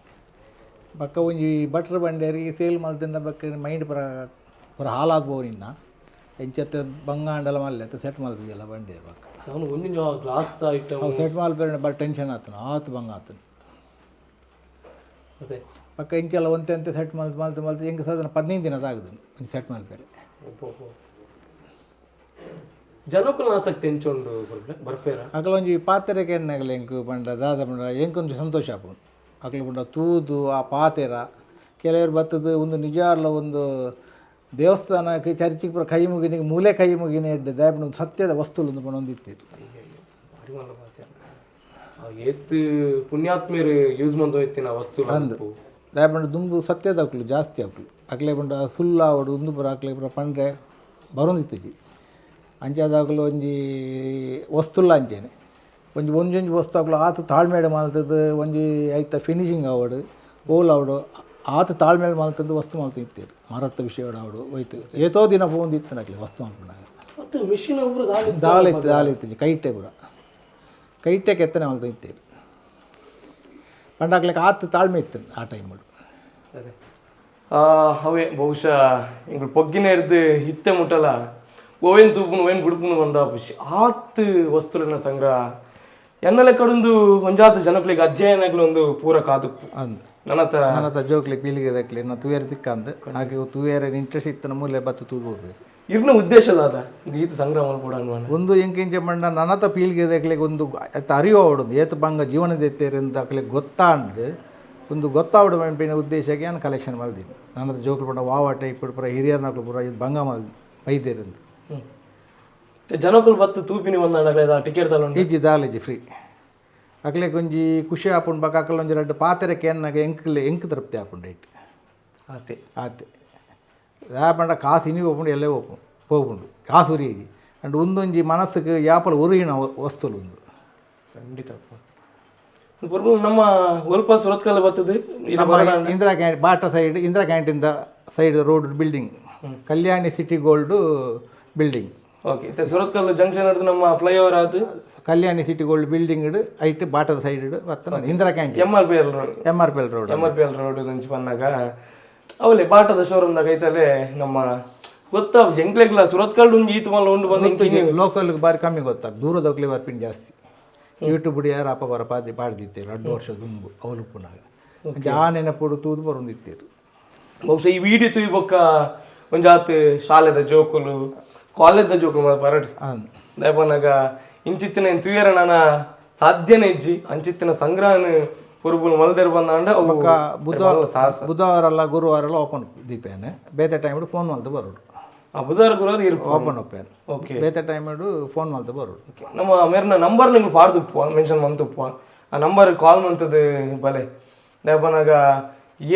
ಬಕ್ಕ ಒಂಜಿ ಬಟ್ರ್ ಬಂಡೇರಿ ಸೇಲ್ ಮಲ್ತಿಂದ ಬಕ್ಕ ಮೈಂಡ್ ಪೂರ ಪೂರ ಹಾಲಾದ ಬೋರಿನ್ನ ಎಂಚತ್ತೆ ಬಂಗಾಂಡಲ ಮಲ್ಲೆ ಸೆಟ್ ಮಲ್ತಿದ್ಯಲ್ಲ ಬಂಡೆ ಬಕ್ಕ. ಅವನು ಒಂಜೊಂಜಿ ಗ್ಲಾಸ್ ಐಟಮ್. ಅವು ಸೆಟ್ ಮಲ್ಪೇರೆ ಬರ್ ಟೆನ್ಷನ್ ಆತನು ಆತು ಬಂಗ ಆತನು. ಪಕ್ಕ ಇಂಚೆಲ್ಲ ಒಂತೆ ಅಂತೆ ಸೆಟ್ ಮಲ್ತು ಮಲ್ತು ಮಲ್ತು ಹೆಂಗೆ ಸಾಧಾರಣ 15 ದಿನ ಆಗುದು ಒಂಜಿ ಸೆಟ್ ಮಲ್ಪೇರೆ. ಒಬ್ಬ ಜನಕುಲ ಆಸಕ್ತಿ ಎಂಚುಂಡು ಬರ್ಪೇರ? ಅಕಲ ಒಂಜಿ ಪಾತೆರ ಕೆಣ್ಣಗಲ ಎಂಕ್ ಪಂಡ ದಾದ ಪಂಡ ಎಂಕೊಂಜಿ ಸಂತೋಷ ಆಪುಂಡು. ಅಕ್ಲು ಪಂಡ ತೂದು ಆ ಪಾತೆರ ಕೆಲವರು ಬತ್ತದು ಒಂದು ನಿಜಾರ್ಲ ಒಂದು ದೇವಸ್ಥಾನಕ್ಕೆ ಚರ್ಚಿಗೆ ಪೂರ ಕೈ ಮುಗಿನಿಗೆ ಮೂಲೆ ಕೈ ಮುಗಿನ ಎಡ್ಡೆ ದಾಯ ಪಂಡ ಒಂದು ಸತ್ಯದ ವಸ್ತುಲು ಒಂದು ಪಂಡೊಂದಿತ್ತಿತ್ತು. ಭಾರಿ ಮಲ್ಲ ಪಾತೆರ. ಏತ್ ಪುಣ್ಯಾತ್ಮೇರು ಯೂಸ್ ಮಂದು ಇತ್ತಿನ ವಸ್ತು. ಅಂದ್ ದಾಯ ಪಂಡ ದುಂಬು ಸತ್ಯದ ಅಕ್ಲು ಜಾಸ್ತಿ ಅಕ್ಲು ಅಕ್ಲೆ ಪಂಡ ಸುಳ್ಳು ಆವಡು ಉಂದು ಪೂರ ಅಕ್ಲೆ ಪೂರ ಪಂಡ್ರೆ ಬರೊಂದಿತ್ತಿಜಿ. ಅಂಚಾದ ಅಕ್ಲು ಒಂಜಿ ವಸ್ತುಲ್ಲ ಅಂಚೆನೆ ಒಂಜಿ ಒಂಜೊಂಜಿ ವಸ್ತು ಅಕ್ಲು ಆತ್ ತಾಳ್ಮೇಡ್ ಮಲ್ತದ್ದು ಒಂಜಿ ಐತ ಫಿನಿಶಿಂಗ್ ಆವಡು ಓಲ್ ಆವಡು ಆತ ತಾಳ್ಮೇಡ್ ಮಲ್ತದ್ದು ವಸ್ತು ಮಲ್ತು ಇತ್ತೇರು. ಮರತ್ತ ವಿಷಯ ಆವಡು ಹೋಯ್ತು ಏತೋ ದಿನ ಪೋಂದಿತ್ತು ಅಕ್ಲೆ ವಸ್ತು ಮಲ್ಪುನಾಗ. ಮತ್ತು ಮಿಷಿನ್ ಒಬ್ರು ದಾಳಿ ದಾಲ ಇತ್ತು, ದಾಲ ಇತ್ತು. ಕೈಟೆ ಪೂರ ಕೈಟೆ ಕೆತ್ತನೆ ಮಲ್ತು ಇತ್ತೇರು. ಪಂಡ ಅಕ್ಲೆಗ್ ಆತ್ ತಾಳ್ಮೆ ಇತ್ತು ಆ ಟೈಮುಡು. ಅದೇ ಅವೇ ಬಹುಶಃ ಎಂಕುಲು ಪೊಗ್ಗಿನ ಹಿಡ್ದು ಇತ್ತೆ ಮುಟ್ಟಲ ಓವೇನ್ ತೂಪುನು ಓವೇನ್ ಬುಡ್ಪುನು ಬಂದ ಖುಷಿ ಆತ್ ವಸ್ತುಲಿನ ಸಂಗ್ರಹ ಎನ್ನಲೆ ಕಡೊಂದು ಒಂಜಾತ ಜನಕ್ಲೆಗ್ ಅಜ್ಜಯನಗ್ಲು ಒಂದು ಪೂರಕ ಆದುಪ್ಪು. ಅಂದ್ ನನತ ನನ್ನ ಜೋಕ್ಲಿ ಪೀಳಿಗೆದಕ್ಲಿ ನಾ ತೂಯರ್ ತಿಕ್ಕಂದ್ ಹಾಗೆ ತೂಯರ್ ಇಂಟ್ರೆಸ್ಟ್ ಇತ್ತನ ಮೂಲೆ ಬತ್ತು ತೂದು ಹೋಗ್ಬೇಕು. ಇರ್ನ ಉದ್ದೇಶ ದಾದ ಈತ ಸಂಗ್ರಹ ಮಲ್ಪೊಡು ಅನ್ವನ? ಒಂದು ಎಂಕಿಂಚ ಮಂಡ ನನತ ಪೀಳಿಗೆದಕ್ಲೆಗ್ ಒಂದು ಅತ್ತ ಅರಿವು ಆವಡೊಂದು ಏತ್ ಬಂಗ ಜೀವನದ ಎತ್ತೇರು ಅಂತ ಅಕ್ಲೆಗ್ ಗೊತ್ತಾಂಡ್ದು ಒಂದು ಗೊತ್ತಾವಡು ಪನ್ಪಿನ ಉದ್ದೇಶಕ್ಕೆ ನಾನು ಕಲೆಕ್ಷನ್ ಮಲ್ದಿನಿ. ನನತ ಜೋಕ್ಲು ಪಂಡ ವಾವ ಟೈಪ್ ಪೂರ ಹಿರಿಯರ್ನಕ್ಲು ಪೂರ ಇದು ಬಂಗ ಮಲ್ ಬೈದೇರಂದು. ಜನಕುಲು ಬತ್ತು ತೂಪಿನಿ ಬಂದಾಂಡಗ್ಲೆ ಟಿಕೆಟ್ ತಲೊಂಡು? ಇಜ್ಜಿ, ದಾಲಿಜ್ಜಿ, ಫ್ರೀ. ಅಕ್ಲೆಗ್ ಒಂಜಿ ಖುಷಿ ಆಪುಂಡು. ಬೊಕ ಅಕಲ್ ಒಂಜಿ ರಡ್ಡ್ ಪಾತೆರ ಕೇನ್ನಗ ಎಂಕ್ಲೆ ಎಂಕ್ ತೃಪ್ತಿ ಆಪುಂಡು ಐಟ್. ಆತೆ. ಆತೆ. ದಾಯೆ ಪಂಡ ಕಾಸು ಇನಿ ಪೋಪುಂಡು, ಎಲ್ಲೇ ಪೋಪುಂಡು ಪೋಪುಂಡು, ಕಾಸು ಉರಿಯಿಜಿ. ಅಂಡ್ ಉಂದೊಂಜಿ ಮನಸ್ಸಿಗೆ ಯಾಪಲ ಉರಿಯಿನ ವಸ್ತುಲು ಉಂದು. ಖಂಡಿತ. ಪೊರ್ಬು ನಮ್ಮ ಒಲ್ಪ ಸುರತ್ಕಲ್ ಬರ್ತದೆ? ನಮ್ಮ Indira can't bata side, Indira canteen side road building, Kalyani city gold building. Okay, Surathkal junction ಹಿಡ್ದು ನಮ್ಮ ಫ್ಲೈಓವರ್ ಅದು ಕಲ್ಯಾಣಿ city gold building ಐಟ್ ಬಾಟದ ಸೈಡ್ ಬತ್ತನ Indira canteen. M R P L road. M R P L road. M R P L road ಅಂಚ ಬಂದಾಗ ಅವಲೇ ಬಾಟದ ಶೋರೂಮ್ದಾಗ ಐತಲೆ. ನಮ್ಮ ಗೊತ್ತಾ ಎಂಕ್ಲೆಗ್ಲ ಸುರತ್ಕಲ್ ಒಂಜಿ ಈತ್ ಮಲ್ಲ ಉಂಡು ಬಂದು. ಲೋಕಲ್ ಬಾರಿ ಕಮ್ಮಿ ಗೊತ್ತಾಗ, ದೂರದೋಗ್ಲಿ ಬರ್ಪಿನ ಜಾಸ್ತಿ. ಯೂಟ್ಯೂಬ್ ಯಾರು ಅಪ್ಪ ಬರ ಪಾದಿ ಪಾಡ್ದಿತ್ತೇರು 2 ವರ್ಷ ದುಂಬು ಅವಲು ಉಪ್ಪುನಾಗ ಅಂಚ ಆ ನೆನಪುಡು ತೂದು ಬರೊಂದಿತ್ತೇರು. ಬಹುಶಃ ಈ ವಿಡಿಯೋ ತೂಯಿ ಬೊಕ್ಕ ಒಂಜಾತ್ ಶಾಲೆದ ಜೋಕುಲು, ಕಾಲೇಜ್ದ ಜೋಕುಲು ಮಾತ ಬರಡ್. ದಾಯೆ ಇಂಚಿತ್ತಿನ ತೂಯರ ನಾನ ಸಾಧ್ಯನೇ ಇಜ್ಜಿ. ಅಂಚಿತ್ತಿನ ಸಂಗ್ರಹನ ಪೊರ್ಬುಲು ಮಲ್ದೆರ್ ಬಂದಾಂಡ ಅವು ಮಲ್ಲ ಸಾಹಸ. ಬುಧವಾರ ಎಲ್ಲ ಗುರುವಾರ ಎಲ್ಲ ಓಪನ್ ದೀಪೇನೆ. ಬೇತೆ ಟೈಮ್ ಫೋನ್ ಮಲ್ತು ಬರೋಡು. ಆ ಬುಧವಾರ ಗುರುವಾರ ಇರ್ಪ ಓಪನ್ ಒಪ್ಪೇನು. ಬೇತೆ ಟೈಮ್ ಫೋನ್ ಮಲ್ತು ಬರೋಡು. ನಮ್ಮ ಮೇರ್ನ ನಂಬರ್ ನಿಂಗೆ ಪಾಡ್ದುಪ್ಪುವ, ಮೆನ್ಷನ್ ಮಂತುಪ್ಪುವ. ಆ ನಂಬರ್ ಕಾಲ್ ಮಂತದ್ದು ಬಲೆ. ದಾಯೆ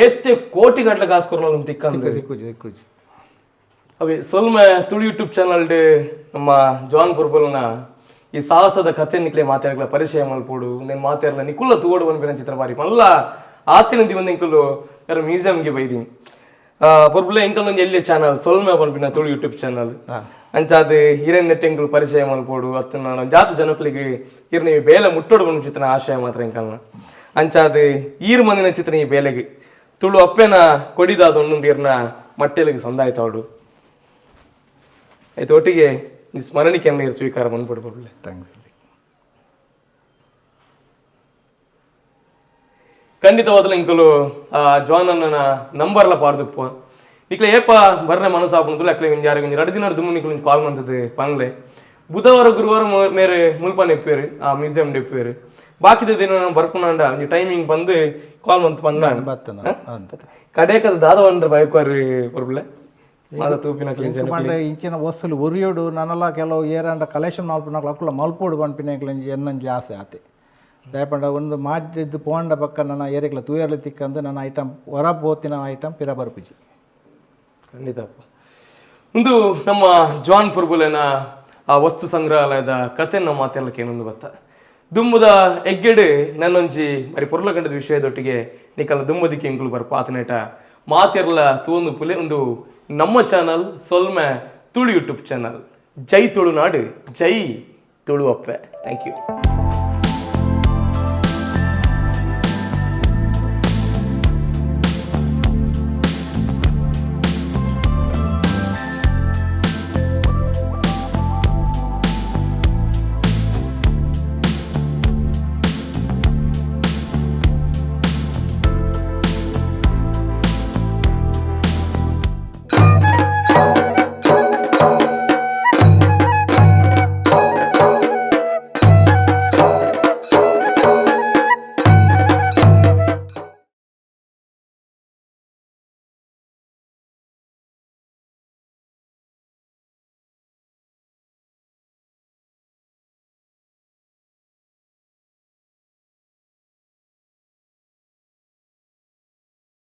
ಏತ್ತೆ ಕೋಟಿ ಗಟ್ಟಲೆ ಕಾಸು ಕೊರ್ನಲ್ ತಿಕ್ಕಂದು. ದಿಕ್ಕುಜಿ, ದಿಕ್ಕುಜಿ. ಅವೇ ಸೊಲ್ಮೆ. ತುಳು ಯೂಟ್ಯೂಬ್ ಚಾನಲ್ ನಮ್ಮ ಜಾನ್ ಪುರ್ಬಲ್ನ ಈ ಸಾಹಸದ ಕಥೆ ನಿಕ್ಲೆ ಮಾತಾಡಲ ಪರಿಚಯ ಮಲ್ಪೋಡು, నేను ಮಾತಾಡಲ ನಿಕುಲ್ಲ ತೂವಡು ಪನ್ಪಿನ ಚಿತ್ರ ಬಾರಿ ಮಲ್ಲ ಆಸೆನಂದಿ ಬಂದು ಇಂಕುಲು ಯಾರ ಮ್ಯೂಸಿಯಂಗೆ ಬೈದಿನಿ. ಪೊರ್ಬುಲೆ ಇಂಕಲ್ ಒಂಜಿ ಎಲ್ಲಿ ಚಾನಲ್ ಸೊಲ್ಮೆ ಪನ್ಪಿನ ತುಳು ಯೂಟ್ಯೂಬ್ ಚಾನಲ್. ಅಂಚಾದ ಹಿರೇನ್ ನೆಟ್ ಎಂಕುಲು ಪರಿಚಯ ಮಲ್ಪೋಡು ಅತ್ತ ನಾನು ಜಾತ ಜನಕ್ಲಿಗೆ ಇರ್ನ ಈ ಬೇಲೆ ಮುಟ್ಟೋಡು ಪನ್ಪಿನ ಚಿತ್ರನ ಆಶಯ ಮಾತ್ರ ಎಂಕಲ್ನ. ಅಂಚಾದ ಈರ್ ಮಂದಿನ ಚಿತ್ರ ಈ ಬೇಲೆಗೆ ತುಳು ಅಪ್ಪೆನ ಕೊಡಿದಾದ ಒಂದೊಂದು ಇರ್ನ ಮಟ್ಟೆಲಿಗೆ ಸಂದಾಯ್ತಾವಡು. ಆಯ್ತು, ಒಟ್ಟಿಗೆ ಈ ಸ್ಮರಣಿಕೆಯನ್ನು ಇರ್ ಸ್ವೀಕಾರ ಬಂದ್ಬಿಡು ಪೊರ್ಬುಲೆ. Thanks. ಖಂಡಿತವಾದಲ ಇಂಕುಲು ಆ ಜಾನ್ ಅಣ್ಣನ ನಂಬರ್ಲ ಪಾಡ್ದುಪ್ಪ. ನಿಕ್ಲೆ ಏಪ ಬರ್ರೆ ಮನಸ್ಸಾಪುಂಡು ಅಕ್ಲೆ ಒಂಜಿ ಯಾರಿಗೆ ಒಂಜಿ 2 ದಿನ ದುಮ್ಮು ನಿಕ್ಲು ಕಾಲ್ ಮಂತದ್ದು ಪನ್ಲೆ. ಬುಧವಾರ ಗುರುವಾರ ಮೇರೆ ಮುಲ್ಪನ ಇಪ್ಪೇರು, ಆ ಮ್ಯೂಸಿಯಂ ಇಪ್ಪೇರು. ಬಾಕಿದ ದಿನ ನಾವು ಬರ್ಪುನಾಂಡ ಒಂಜಿ ಟೈಮಿಂಗ್ ಬಂದು ಕಾಲ್ ಮಂತ್ ಪಂದ. ಬತ್ತನ ಅಂತ. ಕಡೇಕದ ದಾದ ಬಂದ್ರೆ ಬಯಕುವಾರು ಪೊರ್ಬುಲೆ ಮಾದ ತೂಪಿನ. ಪಂಡ ಇಂಚಿನ ವಸ್ತುಲು ಒರಿಯೋಡು ನನಲ ಕೆಲವು ಏರಾಂಡ ಕಲೆಕ್ಷನ್ ಮಲ್ಪುನಕ್ಲು ಅಕುಲ ಮಲ್ಪೋಡು ಪನ್ಪಿನ ಎನ್ನಂಜಿ ಆಸೆ ಆತೆ. ದಾಯೆ ಒಂದು ಮಾಜಿದ್ದು ಪೋಂಡ ಪಕ್ಕ ನನ್ನ ಏರಿಕ್ಲ ತೂಯರ್ಲಿ ತಿಕ್ಕಂದು ನನ್ನ ಐಟಮ್ ಹೊರ ಪೋತಿನ ಐಟಮ್ ಪಿರ ಬರ್ಪುಜಿ. ಖಂಡಿತಪ್ಪ. ಒಂದು ನಮ್ಮ ಜಾನ್ ಪುರ್ಬುಲೆನ ಆ ವಸ್ತು ಸಂಗ್ರಹಾಲಯದ ಕತೆ ನಮ್ಮ ಮಾತೆಲ್ಲ ಕೇನೊಂದು ಬತ್ತ. ದುಮ್ಮುದ ಎಗ್ಗೆಡು ನನ್ನೊಂಜಿ ಮರಿ ಪೊರ್ಲ ಗಂಡದ ವಿಷಯದೊಟ್ಟಿಗೆ ನಿಕಲ ದುಮ್ಮದಿಕ್ಕೆ ಎಂಕುಲು ಬರ್ಪ. ಆತನೇಟ ಮಾತೆರ್ಲ ತೂವೊಂದು ಪುಲೆ. ಒಂದು ನಮ್ಮ ಚಾನಲ್ ಸೊಲ್ಮೆ ತುಳು ಯೂಟ್ಯೂಬ್ ಚಾನಲ್. ಜೈ ತುಳುನಾಡು, ಜೈ ತುಳು ಅಪ್ಪೆ. Thank you.